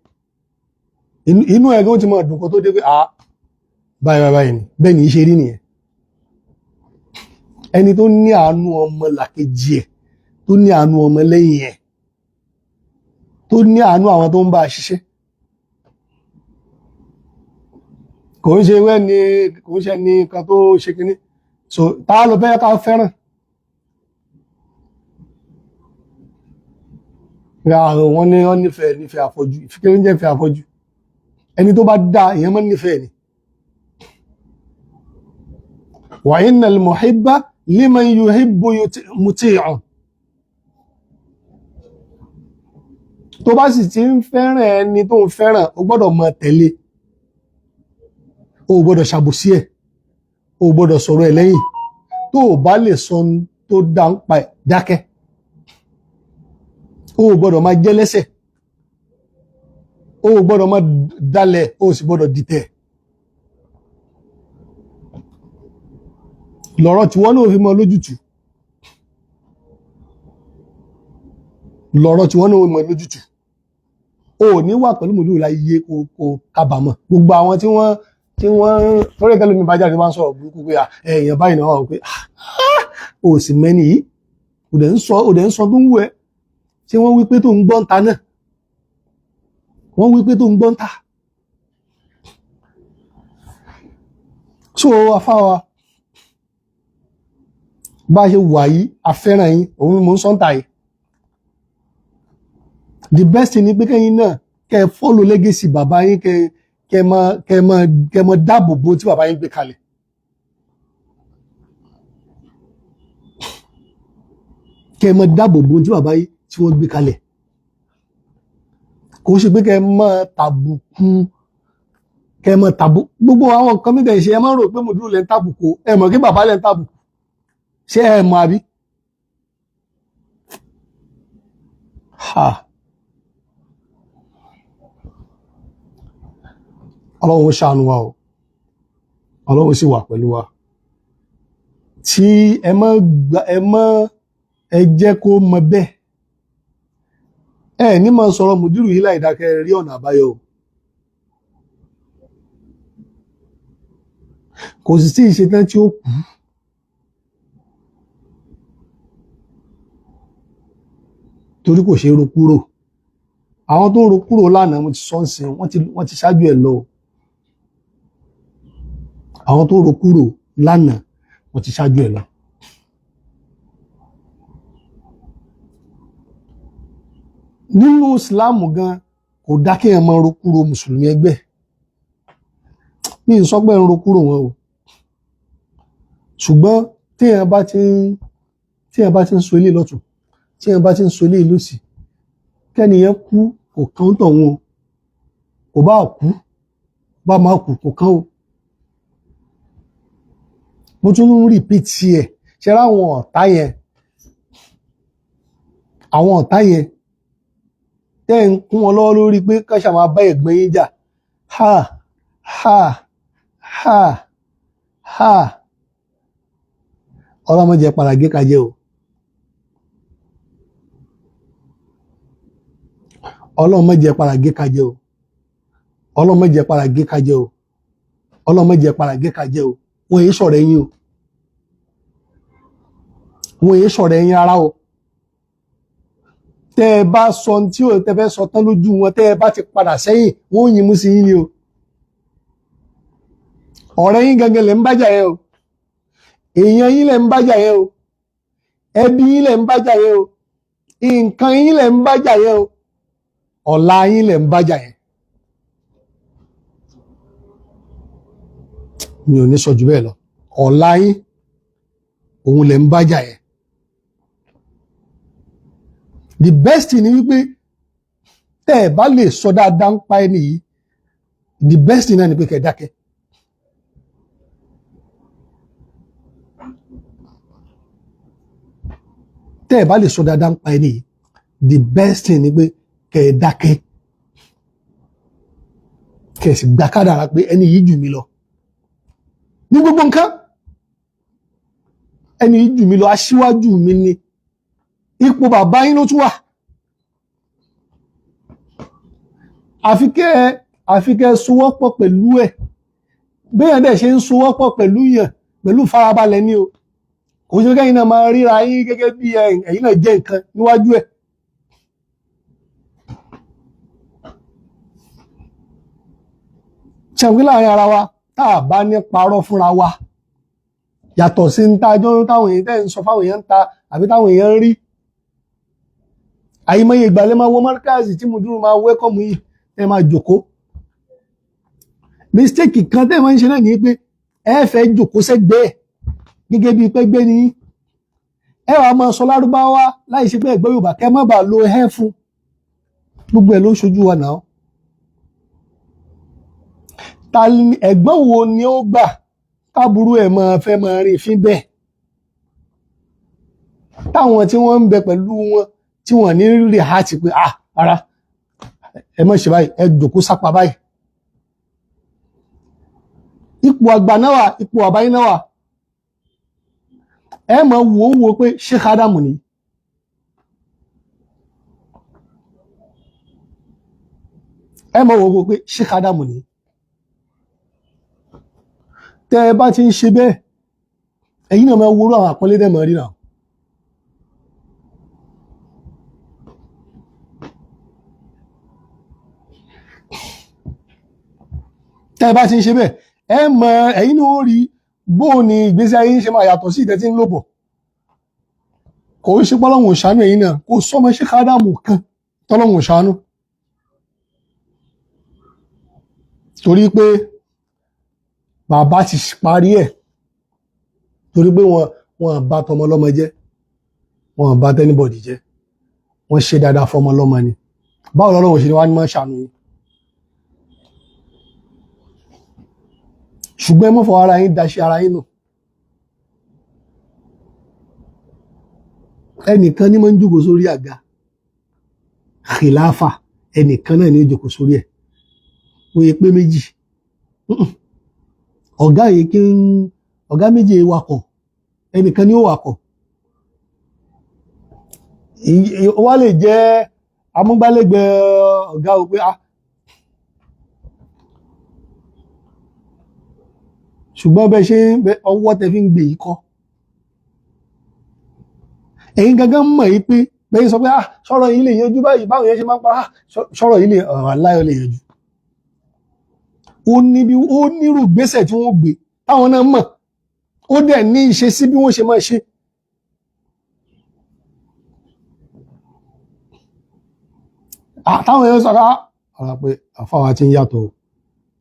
inú ẹ̀ gan ti mọ̀ dùn kó tó dé pé ah, báyìí báyìí báyìí ni bẹ́ẹ̀ ni í ṣe rí nìyẹn. Ẹni tó ní àánú ọmọ làkejì ẹ̀, tó ní àánú ọmọ lẹ́yìn ẹ̀, tó ní àánú àwọn tó ń bá a ṣiṣẹ́, kò ń ṣe wẹ́ ni, kò ń ṣe ní nǹkan tó ṣe kínní. So tá a lọ fẹ́ ká fẹ́ràn ra wọn ní wọn nífẹ̀ẹ́ àfọ́jú. Ìfikẹ́ ń jẹ́ ìfẹ́ àfọ́jú? Ẹni tó bá dá èèyàn máa ń nífẹ̀ẹ́ ni. Wa innal muhibba liman yuhibbu muti'un. Tó bá sì ti ń fẹ́ràn ẹni tó ń fẹ́ràn, o gbọ́dọ̀ máa tẹ̀lé, o gbọ́dọ̀ ṣàbòsí ẹ̀, o gbọ́dọ̀ sọ̀rọ̀ ẹ̀ lẹ́yìn. Tó o bá lè sọ ohun tó dá ń pa ẹ̀, dákẹ́. O gbọ́dọ̀ máa jẹ́ lẹ́sẹ̀, o gbọ́dọ̀ máa dalẹ̀, o sì gbọ́dọ̀ dìtẹ̀. Lọ́rọ̀ tí wọ́n náà fi mọ lójútùú, lọ́rọ̀ tí wọ́n náà mọ lójútùú. O ò ní wà pẹ̀lú mòlúù láyé kó kábàámọ̀. Gbogbo àwọn tí wọ́n torí ẹ̀kẹ́ lómi bá jáde máa ń sọ̀rọ̀ burúkú pé èèyàn báyìí náà wà pé o sì mẹ́ni yìí, o dẹ̀ ń sọ, o dẹ̀ ń sọ tó ń wù ẹ́. Ṣé wọ́n wí pé tó ń gbọ́n ta náà? Wọ́n wí pé tó ń gbọ́n ta. So afáwa, bá a ṣe wà yìí, afẹ́ràn yín, òun ni mò ń sọ́ńtà yìí. The best thing ni pé kẹ́yìn náà kẹ́ ẹ follow legacy bàbá yín, kẹ́ ẹ mọ dáàbò bo tí bàbá yín gbé kalẹ̀. Kẹ́ ẹ mọ dáàbò bo tí bàbá yín tí wọ́n gbé kalẹ̀. Kò ṣe pé kẹ́ ẹ mọ tàbùkù, kẹ́ ẹ mọ tàbùkù gbogbo àwọn nǹkan mìíràn ṣe. Ẹ máa ń rò pé mùdúrù lẹ́ ń tàbùkù, ẹ mọ̀ kí bàbá lẹ́ ń tàbùkù. Ṣé ẹ mọ̀ àbí? Ha. Ọlọ́run ó ṣàánú wa o, Ọlọ́run sì wà pẹ̀lú wa. Tí ẹ má gba, ẹ má, ẹ jẹ́ kó mọ bẹ́ẹ̀. Ẹ ní máa sọ̀rọ̀ mùdírù yìí láì dákẹ́ rí ọ̀nà àbáyọ o. Kò sì sí ìṣetán tí ó kú. Torí kò ṣe é ro kúrò. Àwọn tó ń ro kúrò lánàá, mo ti sọ ń sìn, wọ́n ti ṣáájú ẹ̀ lọ o. Àwọn tó ń ro kúrò lánàá, wọ́n ti ṣáájú ẹ̀ lọ. Nínú ìsìláàmù gan, kò dá kéèyàn máa ro kúrò mùsùlùmí ẹgbẹ́. Mi ì sọ pé ń ro kúrò wọn o, ṣùgbọ́n téèyàn bá ti ń sọ ilé lọ́tún, téèyàn bá ti ń sọ ilé lósì, kẹ́niyẹn kú kò kàn ń tọ̀hún o. Kò bá kú, bá máa kú, kò kàn o. Mo tún ń repeat ẹ̀. Ṣe ráwọn ọ̀tá yẹn, àwọn ọ̀tá yẹn tẹ́ ń kún wọn lọ́wọ́ lórí pé ká ṣáà máa bá ẹ̀gbọ́n yín jà, ha ha ha ha, ọlọ́mọdé padà gé kajẹ́ o. Ọlọ́mọdé padà gé kajẹ́ o. Ọlọ́mọdé padà gé kajẹ́ o. Ọlọ́mọdé padà gé kajẹ́ o. Wọ́n yìí sọ̀rọ̀ ẹ̀yìn o, wọ́n yìí sọ̀rọ̀ ẹ̀yìn rárá o. Tẹ́ ẹ bá sọ tí ò tẹ́ fẹ́ sọ tán lójú wọn, tẹ́ ẹ bá ti padà sẹ́yìn, wọ́n ò yín mú sí yín ni o. Ọ̀rẹ́ yín gangan lẹ̀ ń bájà yẹn o, èèyàn yín lẹ̀ ń bájà yẹn o, ẹbí yín lẹ̀ ń bájà yẹn o, nǹkan yín lẹ̀ ń bájà yẹn o, ọ̀la yín lẹ̀ ń bájà yẹn. Mi ò ní sọ jù bẹ́ẹ̀ lọ. Ọ̀la yín òun lẹ̀ ń bájà yẹn. The best thing ni wípé tẹ́ ẹ bá lè sọ dáadáa ń pa ẹni yìí, the best thing náà ni pé kẹ́ ẹ dákẹ́. Tẹ́ ẹ bá lè sọ dáadáa ń pa ẹni yìí, the best thing ni pé kẹ́ ẹ dákẹ́, kẹ́ ẹ sì gbà kádàrá pé ẹni yìí jù mí lọ ní gbogbo nǹkan, ẹni yìí jù mí lọ, aṣíwájú mi ni, ipò bàbá yín ló tún wà. Àfi kẹ́ ẹ sowọ́pọ̀ pẹ̀lú ẹ̀. Béèyàn dẹ̀ ṣe ń sowọ́pọ̀ pẹ̀lú yàn pẹ̀lú farabalẹ̀ ni o. Kò ṣe kẹ́yìn náà máa ríra yín gẹ́gẹ́ bí ẹ̀yin náà jẹ́ nǹkan níwájú ẹ̀. Ṣàǹgbé láàrin ara wa, tá a bá ní parọ́ fúnra wa, yàtọ̀ sí ń tájọ́ táwọn èèyàn tẹ́ ń sọ fáwọn èèyàn ń ta àbí táwọn èèyàn ń rí. Àyìnmọ́ye ìgbàlẹ̀ máa wọ márkàzì tí mo dúró máa wẹ́kọ̀mù yìí, ẹ máa jòkó. Mistake kan tẹ́ ẹ máa ń ṣe náà ní pé ẹ fẹ́ jòkó sẹ́gbẹ́ẹ̀ gẹ́gẹ́ bíi pẹ́gbẹ́ ni ẹ wàá máa sọ lárúbáwá láì ṣe pé ẹ̀gbẹ́ Yorùbá, kẹ́ má bàa lo ẹ́ fún gbogbo ẹ̀ ló ń ṣojú wa náà. Ta ni ẹ̀gbọ́n wo ni ó gbà káburú ẹ̀ máa fẹ́ máa rí fín bẹ́ẹ̀, táwọn tí wọ́n ń bẹ pẹ̀lú wọn tí wọ́n ní rí àti pé ah ara ẹ má ṣe báyìí, ẹ jòkó sápá báyìí. Ipò àgbà náà wà, ipò àbáyé náà wà. Ẹ máa wò ó wò pé Sheikh Adamu ni. Ẹ máa wò ó wò pé Sheikh Adamu ni. Tẹ́ ẹ bá ti ń ṣe bẹ́ẹ̀, ẹ̀yin náà máa worú àwọn àpọ́nlé dẹ̀ mọ́ rí náà. Tẹ́ ẹ bá ti ń ṣe bẹ́ẹ̀, ẹ mọ ẹ̀yin náà ó rí bóò ni ìgbésí ayé ń ṣe máa yàtọ̀ sí ìtẹ́ tí ń lò bọ̀. Kò ń ṣe pọ́lọ́hùn òṣàánú ẹ̀yin náà, kò sọ́mọ Sheikh Adamu kan tọ́lọ́hùn òṣàánú. Torí pé bàbá ti parí ẹ̀, torí pé wọn bá tọmọ lọ́mọ jẹ́, wọn bá tẹ́nibọ̀dì jẹ́, wọ́n ṣe dáadáa fọmọ lọ́mọ ni. Báwo lọ́lọ́run ṣe ni wá ní máa ṣàánú yín? Ṣùgbọ́n ẹ má fọ ara yín daṣẹ́ ara yín nù. Ẹnìkan ní máa ń jókòó sórí àga khilafa, ẹnìkan náà ní ó jókòó sórí ẹ̀, wọ́n yẹ pé méjì. Ọ̀gá yìí kí ń ọ̀gá méjì wakọ̀, ẹnìkan ní ó wakọ̀. Wá lè jẹ́ amúgbálẹ́gbẹ̀ẹ́ ọ̀gá o pé ah, ṣùgbọ́n bẹ́ẹ̀ ṣe ọwọ́ tẹ fi ń gbé yìí kọ́. Ẹ̀yin gangan mọ̀ yìí pé bẹ́ẹ̀ sọ pé ah, sọ̀rọ̀ yìí lè yanjú báyìí, báwọn yẹn ṣe máa ń pa ah, sọ̀rọ̀ yìí lè ọ̀rọ̀ aláyọ̀ lè yanjú. Ó níbi ó nírú gbésẹ̀ tí wọ́n gbé táwọn náà mọ̀, ó dẹ̀ ní ìṣesí bí wọ́n ṣe máa ṣe. Táwọn yẹn sọ̀rọ̀ ọ̀rọ̀ pé àfáwà ti ń yàtọ̀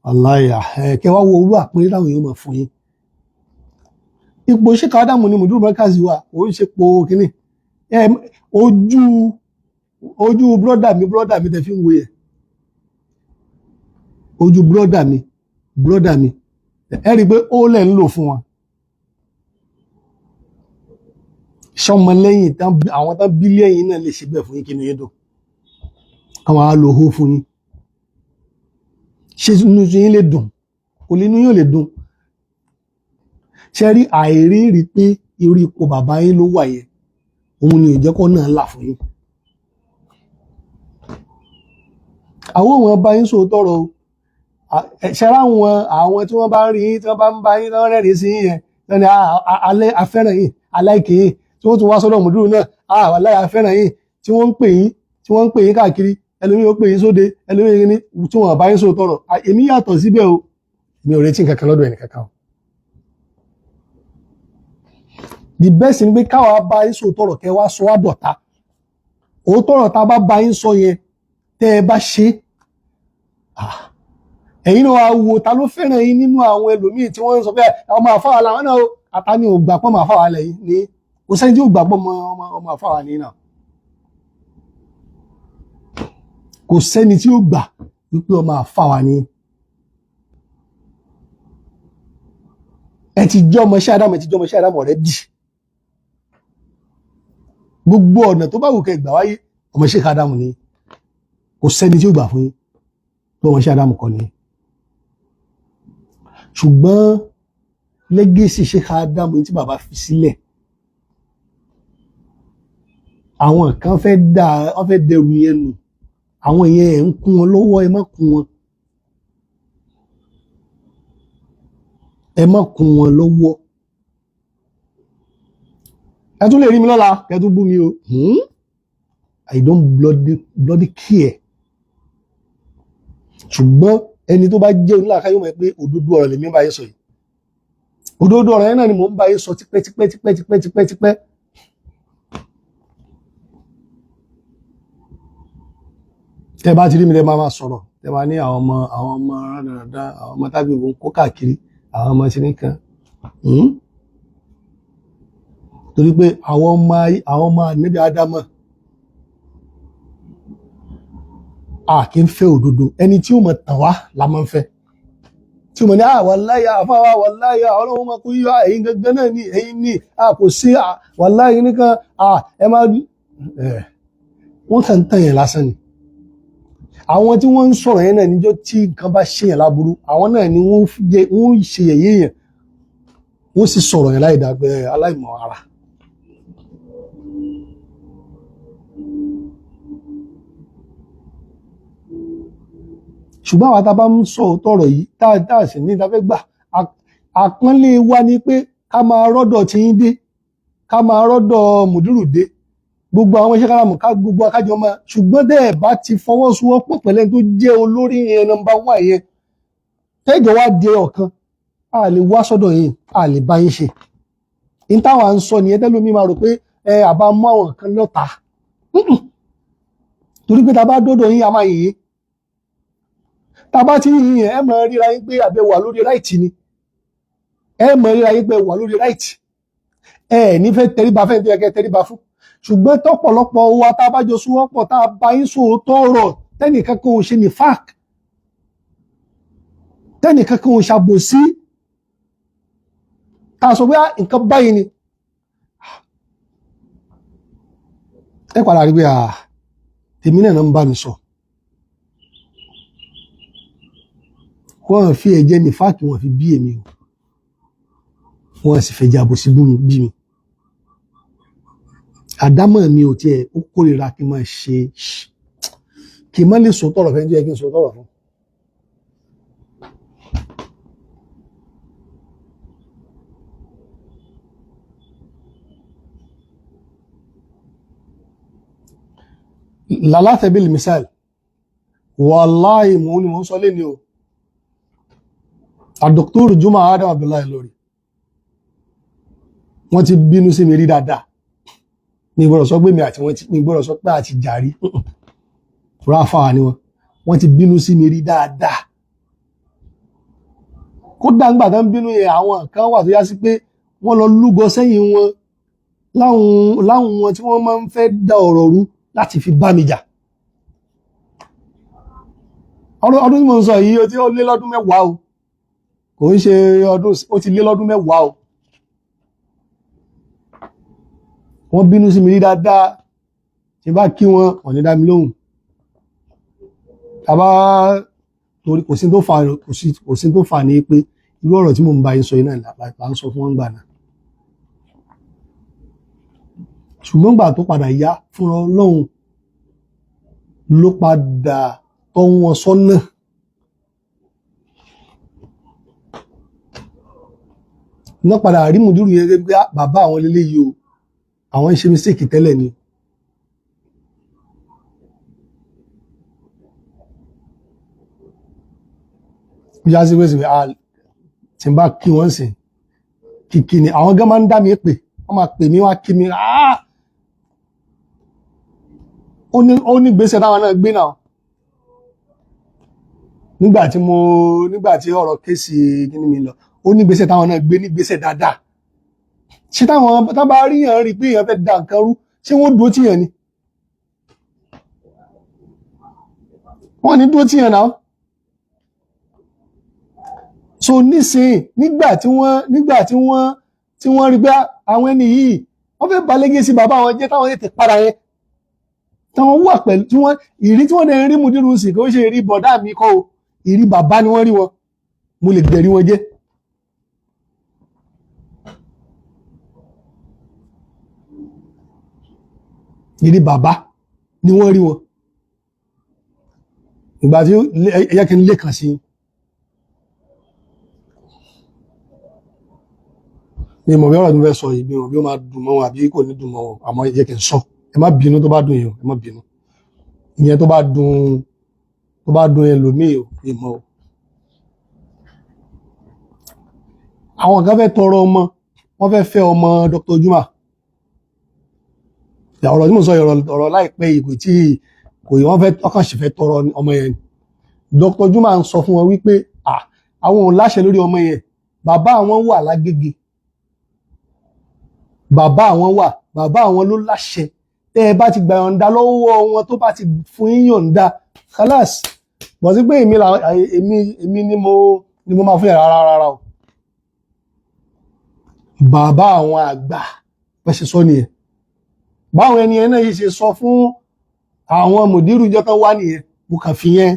aláìyá kẹ́ wá wo owó àpẹẹrẹ táwọn èèyàn máa fún yín. Ipò Sheikh Adamu ni Mudiru Markazi wa, ó ń ṣe po kínní ojú ojú brọ́dà mi tẹ fi ń wo yẹ, ojú brọ́dà mi ẹ rí i pé ó lẹ̀ ń lò fún wọn. Sọmọlẹ́yìn àwọn tán bí lẹ́yìn náà lè ṣe bẹ́ẹ̀ fún yín, kí ni yín dùn káwọn á lo owó fún yín, ṣé inú yín lè dùn? Kò lè, inú yín ò lè dùn. Ṣe rí àìrí rí pé irú ipò bàbá yín ló wà yẹn, òun ni ò jẹ́ kó náà là fún yín. Àwọn òun bá yín sòótọ́ ọ̀rọ̀ o. Ṣe ráwọn àwọn tí wọ́n bá ń rí yín, tí wọ́n bá ń bá yín, tí wọ́n rẹ́rìn sí yín yẹn, lẹ́ni alẹ́ afẹ́ràn yín, aláìkè yín, tí wọ́n tún wá sọ́dọ̀ mùdúrù náà, aláì afẹ́ràn yín, tí wọ́n ń pè yín, tí wọ́n ń pè yín káàkiri, ẹlòmíì ó pè yín sóde, ẹlòmíì ní tí wọ́n bá yín sòótọ́ ọ̀rọ̀. Èmi yàtọ̀ síbẹ̀ o, mi ò retí nǹkan kan lọ́dọ̀ ẹnì kankan o. The best ni pé káwa bá yín sòótọ́ ọ̀rọ̀, kẹ́ wá sọ wá dọ̀tá. Òótọ́ ọ̀rọ̀ tá a bá bá yín sọ yẹn, tẹ́ ẹ bá ṣe, ẹ̀yin náà wá wo ta ló fẹ́ràn yín nínú àwọn ẹlòmíì tí wọ́n ń sọ pé ọmọ àfáwà làwọn náà ata ni ò gbà pọ́ ọmọ àfáwà lẹ́yìn ní kò sẹ́ni tí ò gbà pọ́ ọmọ àfáwà ní náà, kò sẹ́ni tí ó gbà wípé ọmọ àfáwà ní. Ẹ ti jẹ́ ọmọ iṣẹ́ Ádámù, ẹ ti jẹ́ ọmọ iṣẹ́ Ádámù already. Gbogbo ọ̀nà tó bá wù kẹ́ gbà wáyé, ọmọ Sheikh Adamu ni. Kò sẹ́ni tí ó gbà fún yín pé ọmọ Sheikh Adamu kọ́ ni. Ṣùgbọ́n legacy Sheikh Adamu tí bàbá fi sílẹ̀, àwọn kan fẹ́ dà, wọ́n fẹ́ dẹrù yẹn nù. Àwọn yẹn, ẹ̀ ń kún wọn lọ́wọ́. Ẹ má kún wọn, ẹ má kún wọn lọ́wọ́. Ẹ tún lè rí mi lọ́la, kẹ́ tún bú mi o. I don't bloody bloody care. Ṣùgbọ́n ẹni tó bá jẹ́ onílàáká yóò mọ̀ pé òdodo ọ̀rọ̀ lèmi ń bá yín sọ yìí. Òdodo ọ̀rọ̀ yẹn náà ni mò ń bá yín sọ tipẹ́ tipẹ́ tipẹ́ tipẹ́ tipẹ́ tipẹ́. Tẹ́ bá ti rí mi, tẹ́ máa máa sọ̀rọ̀, tẹ́ máa ní àwọn ọmọ rádaràda, àwọn ọmọ tábìlì ń kó káàkiri, àwọn ọmọ ṣe nìkan. Torí pé àwọn ọmọ Ànábì Ádámọ̀, a kì í fẹ́ òdodo. Ẹni tí ó mọ̀ tàn wá la máa ń fẹ́, tí ó mọ̀ ní wàláyà àfáwà, wàláyà ọlọ́run máa kó yíyá ẹ̀yin gangan náà ní ẹ̀yin ní a kò sí wàláyà nìkan ẹ máa ẹ̀ wọ́n kàn ń tàn yẹn lásán ni. Àwọn tí wọ́n ń sọ̀rọ̀ yẹn náà, níjọ́ tí nǹkan bá ṣe yẹn láburú, àwọn náà ni wọ́n ṣe yẹ̀yẹ́ yẹn, wọ́n sì sọ̀rọ̀ yẹn láì dàgbẹ́ aláìmọ̀ ara. Ṣùgbọ́n àwọn tá a bá ń sọ òótọ́ ọ̀rọ̀ yìí, tá a sì ní ta fẹ́ gbà, àpọ́nlé wa ni pé ká máa rọ́dọ̀ tí yín dé, ká máa rọ́dọ̀ mùdírù dé, gbogbo àwọn iṣẹ́ káràmù, ká gbogbo akájọ máa. Ṣùgbọ́n tẹ́ ẹ̀ bá ti fọwọ́sowọ́pọ̀ pẹ̀lẹ́ tó jẹ́ olórí yẹn, number one yẹn, tẹ́jọ́ wá di ọ̀kan, a lè wá sọ́dọ̀ yín, a lè bá yín ṣe. Ní táwa ń sọ nìyẹn. Tẹ́lómi máa rò pé ẹ àbá mú àwọn kan lọ́ta. Torí pé tá a bá dọ́dọ̀ yín, a máa yìn yín. Tá a bá ti yìn yín, ẹ máa ríra yín pé àbẹ̀ wà lórí right ni. Ẹ máa ríra yín pé wà lórí right. Ẹ ní fẹ́ tẹríba fẹ́ tó yẹ kẹ́ tẹríba fún. Ṣùgbọ́n tọ́pọ̀lọpọ̀ wa tá a bá jọ sowọ́pọ̀, tá a bá yín sòótọ́ ọ̀rọ̀, tẹ́nìkan kan ò ṣe ní fák, tẹ́nìkan kan ò ṣàbòsí, tá a sọ pé nǹkan báyìí ni, ẹ padà rí pé tèmi náà ń bá mi sọ. Wọ́n fi ẹ̀jẹ̀ ní fáàkì, wọ́n fi bí èmi o, wọ́n sì fẹ́ jẹ́ àbòsí bí mi. Àdámọ̀ mi ò tiẹ̀, ó kórìíra kí n máa ṣe, kí n má lè sọ tọ̀rọ̀ fẹ́ jẹ́ kí n sọ tọ̀rọ̀ fún. Lálá tẹ̀bílì misal, wàláhì mò ń ní mò ń sọ lé ní o, àdòktórù Juma Adam Abdullahi lórí wọ́n ti bínú sí mi rí dáadáa. Mi gbọ́dọ̀ sọ pé mi àti wọ́n ti, mi gbọ́dọ̀ sọ pé àti jàrí ráfà ni wọ́n ti bínú sí mi rí dáadáa. Kódà ńgbà tó ń bínú yẹn, àwọn kan wà tó yá sí pé wọ́n lọ lúgọ sẹ́yìn wọn láwọn wọn tí wọ́n máa ń fẹ́ da ọ̀rọ̀ rú láti fi bá mi jà. Ọdún tí mo ń sọ yìí, ó ti lé lọ́dún 10 o. Kò ń ṣe ọdún, ó ti lé lọ́dún 10 o. Wọ́n bínú sí mi rí dáadáa. Tí n bá kí wọn, wọ́n ní dá mi lóhùn. Tàbá torí kò sí tó fà, kò sí tó fà ní pé irú ọ̀rọ̀ tí mò ń bá yín sọ yìí náà là ń sọ fún wọn gbà náà. Ṣùgbọ́n gbà tó padà yá, fúnra Ọlọ́run ló padà tọ́ wọn sọ́nà. Iná padà rí mùdúrù yẹn gẹ́gẹ́ bí bàbá àwọn lélẹ́yìí o, àwọn ń ṣe mistake tẹ́lẹ̀ ni. Bí a ṣe wé sí pé tí n bá kí wọ́n sìn kìkì ni, àwọn gan máa ń dá mi pè, wọ́n máa pè mí wá kí mi. Ó ní gbèsè táwọn náà gbé náà nígbà tí ọ̀rọ̀ case kíní mi lọ. Ó ní gbèsè táwọn náà gbé ní gbèsè dáadáa. Ṣé táwọn tá bá rí yàn rí pé èèyàn fẹ́ da nǹkan rú, ṣé wọ́n dúró tìyàn ni? Wọ́n ní dúró tìyàn náà. So nísìnyí, nígbà tí wọ́n rí pé àwọn ẹni yìí Wọ́n fẹ́ ba legacy bàbá wọn jẹ́ táwọn tètè para yẹn, táwọn wà pẹ̀lú tí wọ́n ìrí tí wọ́n dẹ̀ ń rí mùdírù sí, kò ṣe ìrí bọ̀dá mi kọ́ o, ìrí bàbá ni wọ́n rí wọn. Mo lè gbẹ̀rí wọn jẹ́. Ìrí bàbá ni wọ́n rí wọn. Ìgbà tí ẹ yẹ kí n lè kàn sí i, mi mọ̀ bí ọ̀rọ̀ tí mo fẹ́ sọ yìí, mi mọ̀ bí ó máa dùn mọ́ wọn àbí kò ní dùn mọ́ wọn, àmọ́ ẹ jẹ́ kí n sọ. Ẹ má bínú tó bá dùn yín o, ẹ má bínú. Ìyẹn tó bá dùn ẹlòmíì o, mi mọ̀ o. Àwọn kan fẹ́ tọrọ ọmọ, wọ́n fẹ́ fẹ́ ọmọ Dr. Juma. Ọ̀rọ̀ tí mo sọ yìí, ọ̀rọ̀ láìpẹ́ yìí, kò tí kò yìí, wọ́n fẹ́ ọkàn sì fẹ́ tọrọ ọmọ yẹn. Dr. Juma ń sọ fún wọn wípé àwọn ò láṣẹ lórí ọmọ yẹn, bàbá àwọn wà lágége, bàbá àwọn wà, bàbá àwọn ló láṣẹ. Tẹ́ ẹ bá ti gbà yọ̀ǹda lọ́wọ́ wọn, tó bá ti fún yín yọ̀ǹda, khalas. Bọ̀ sí pé èmi là èmi èmi ni mo máa fún yàrá, rárá rárá o. Bàbá àwọn àgbà bẹ́ ṣe sọ nìyẹn. Báwọn ẹni ẹ náà yìí ṣe sọ fún àwọn mùdírù ìjọ kan wá nìyẹn. Mo kàn fi yẹn,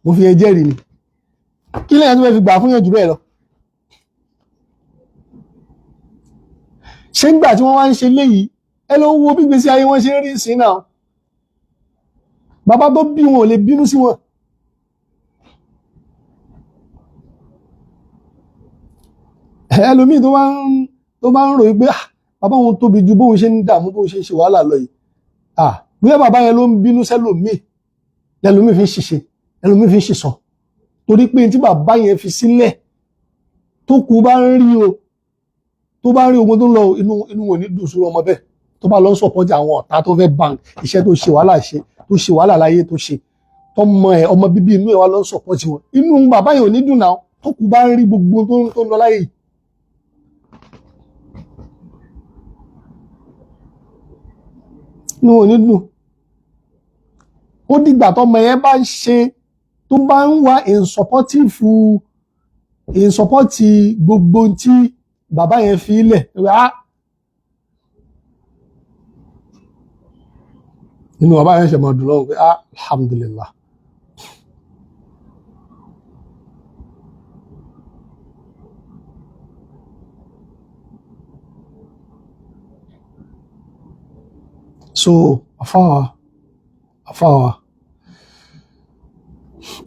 mo fi yẹn jẹ́rìí ni. Kí lẹ́yìn tó fẹ́ fi gbà fún yẹn jù bẹ́ẹ̀ lọ? Ṣé ńgbà tí wọ́n wá ń ṣe léyìí, ẹ lọ wo bí gbèsè ayé wọn ṣe ń rí sí náà. Bàbá tó bí wọn ò lè bínú sí wọn. Ẹlòmíì tó bá ń rò pé, ah, bàbá òun tóbi ju bóun ṣe ń dààmú, bóun ṣe ń ṣe wàhálà lọ yìí, ah, bóyá bàbá yẹn ló ń bínú sẹ́lòmíì, lẹ́lòmíì fi ń ṣiṣẹ́, ẹlòmíì fi ń ṣìṣọ, torí pé tí bàbá yẹn fi sílẹ̀ tó kú bá ń rí o, tó bá ń rí ogun tó ń lọ, inú wọn ní dùn sórí ọmọ bẹ́ẹ̀ tó bá lọ ń support àwọn ọ̀tá tó fẹ́ bank iṣẹ́ tó ṣe wàhálà ṣe, tó ṣe wàhálà láyé tó ṣe, tọmọ ẹ, ọmọ bíbí inú ẹ wá lọ ń support wọn, inú bàbá yẹn ò ní dùn náà tó kú bá ń rí gbogbo tó ń lọ láyé yìí. Inú wọn ò ní dùn. Ó dìgbà tọmọ yẹn bá ń ṣe, tó bá ń wá in support gbogbo tí bàbá yẹn fi lẹ̀, ah, inú bàbá yẹn ṣe máa dùn lọ́wọ́ pé, ah, alhamdulillah. So àfáwà, àfáwà,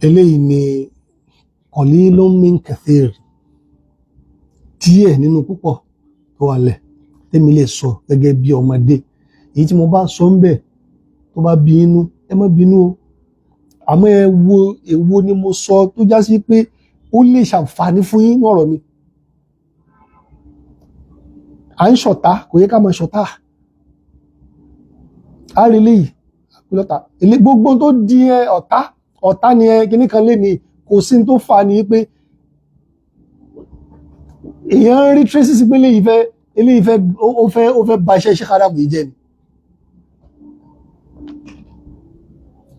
eléyìí ni qalilun min kathir, díẹ̀ nínú púpọ̀ tó wà lẹ̀ tẹ́mi lè sọ gẹ́gẹ́ bí ọmọdé. Èyí tí mo bá sọ ń bẹ̀ tó bá bí inú, ẹ má bínú o. Àmọ́ ẹ wo èwo ni mo sọ tó já sí pé ó lè ṣàǹfààní fún yín ní ọ̀rọ̀ mi. À ń ṣọ̀tá, kò yẹ ká máa ṣọ̀tá. Á rí eléyìí lọ́tà ilé gbogbo tó di ẹ ọ̀tá, ọ̀tá ni ẹ kíní kan lé ní, kò sí tó fà ní pé èèyàn ń rí traces pé eléyìí fẹ́ ó fẹ́ ba iṣẹ́ Sheikh Adam yìí jẹ́ ni.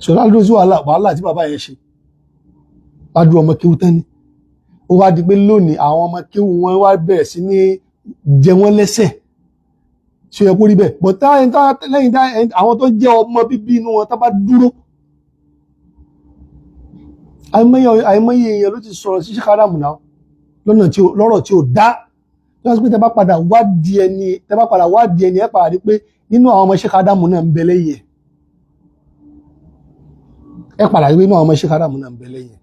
So ládùúgbò sí wàhálà, wàhálà tí bàbá yẹn ṣe ládùúgbò ọmọ kéwú tán ni, ó wá di pé lónìí àwọn ọmọ kéwú wọn wá bẹ̀rẹ̀ sí ní jẹ wọ́n lẹ́sẹ̀. Ṣe yẹ kó rí bẹ́ẹ̀? But lẹ́yìn tá àwọn tó jẹ́ ọmọ bíbí inú wọn tá bá dúró, àìmọye èèyàn ló ti sọ̀rọ̀ sí Sheikh Adam náà lọ́nà tí ó lọ́rọ̀ tí ó dá tó wá sí pé tẹ́ bá padà wádìí ẹni, ẹ padà rí pé nínú àwọn ọmọ Sheikh Adam náà ń bẹ lẹ́yìn ẹ̀. Ẹ padà rí pé nínú àwọn ọmọ Sheikh Adam náà ń bẹ lẹ́yìn ẹ̀.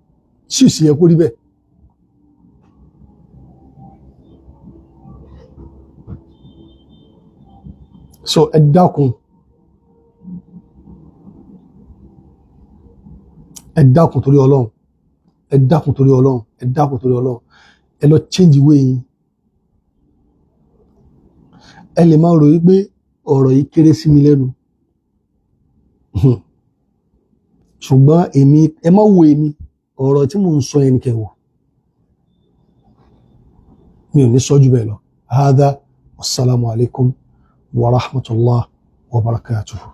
Sì sì yẹ kó rí bẹ́ẹ̀? So ẹ dákun, ẹ dákun torí Ọlọ́run, ẹ dákun torí Ọlọ́run, ẹ dákun torí Ọlọ́run, ẹ lọ change way yín. Ẹ lè máa rò wípé ọ̀rọ̀ yìí kéré sí mi lẹ́nu, ṣùgbọ́n èmi, ẹ má wo èmi, ọ̀rọ̀ tí mò ń sọ yẹn ni kẹ́ wò. Mi ò ní sọ jù bẹ́ẹ̀ lọ. Hada, wasalaamu alaykum wa rahmatullah wa barakatuhu.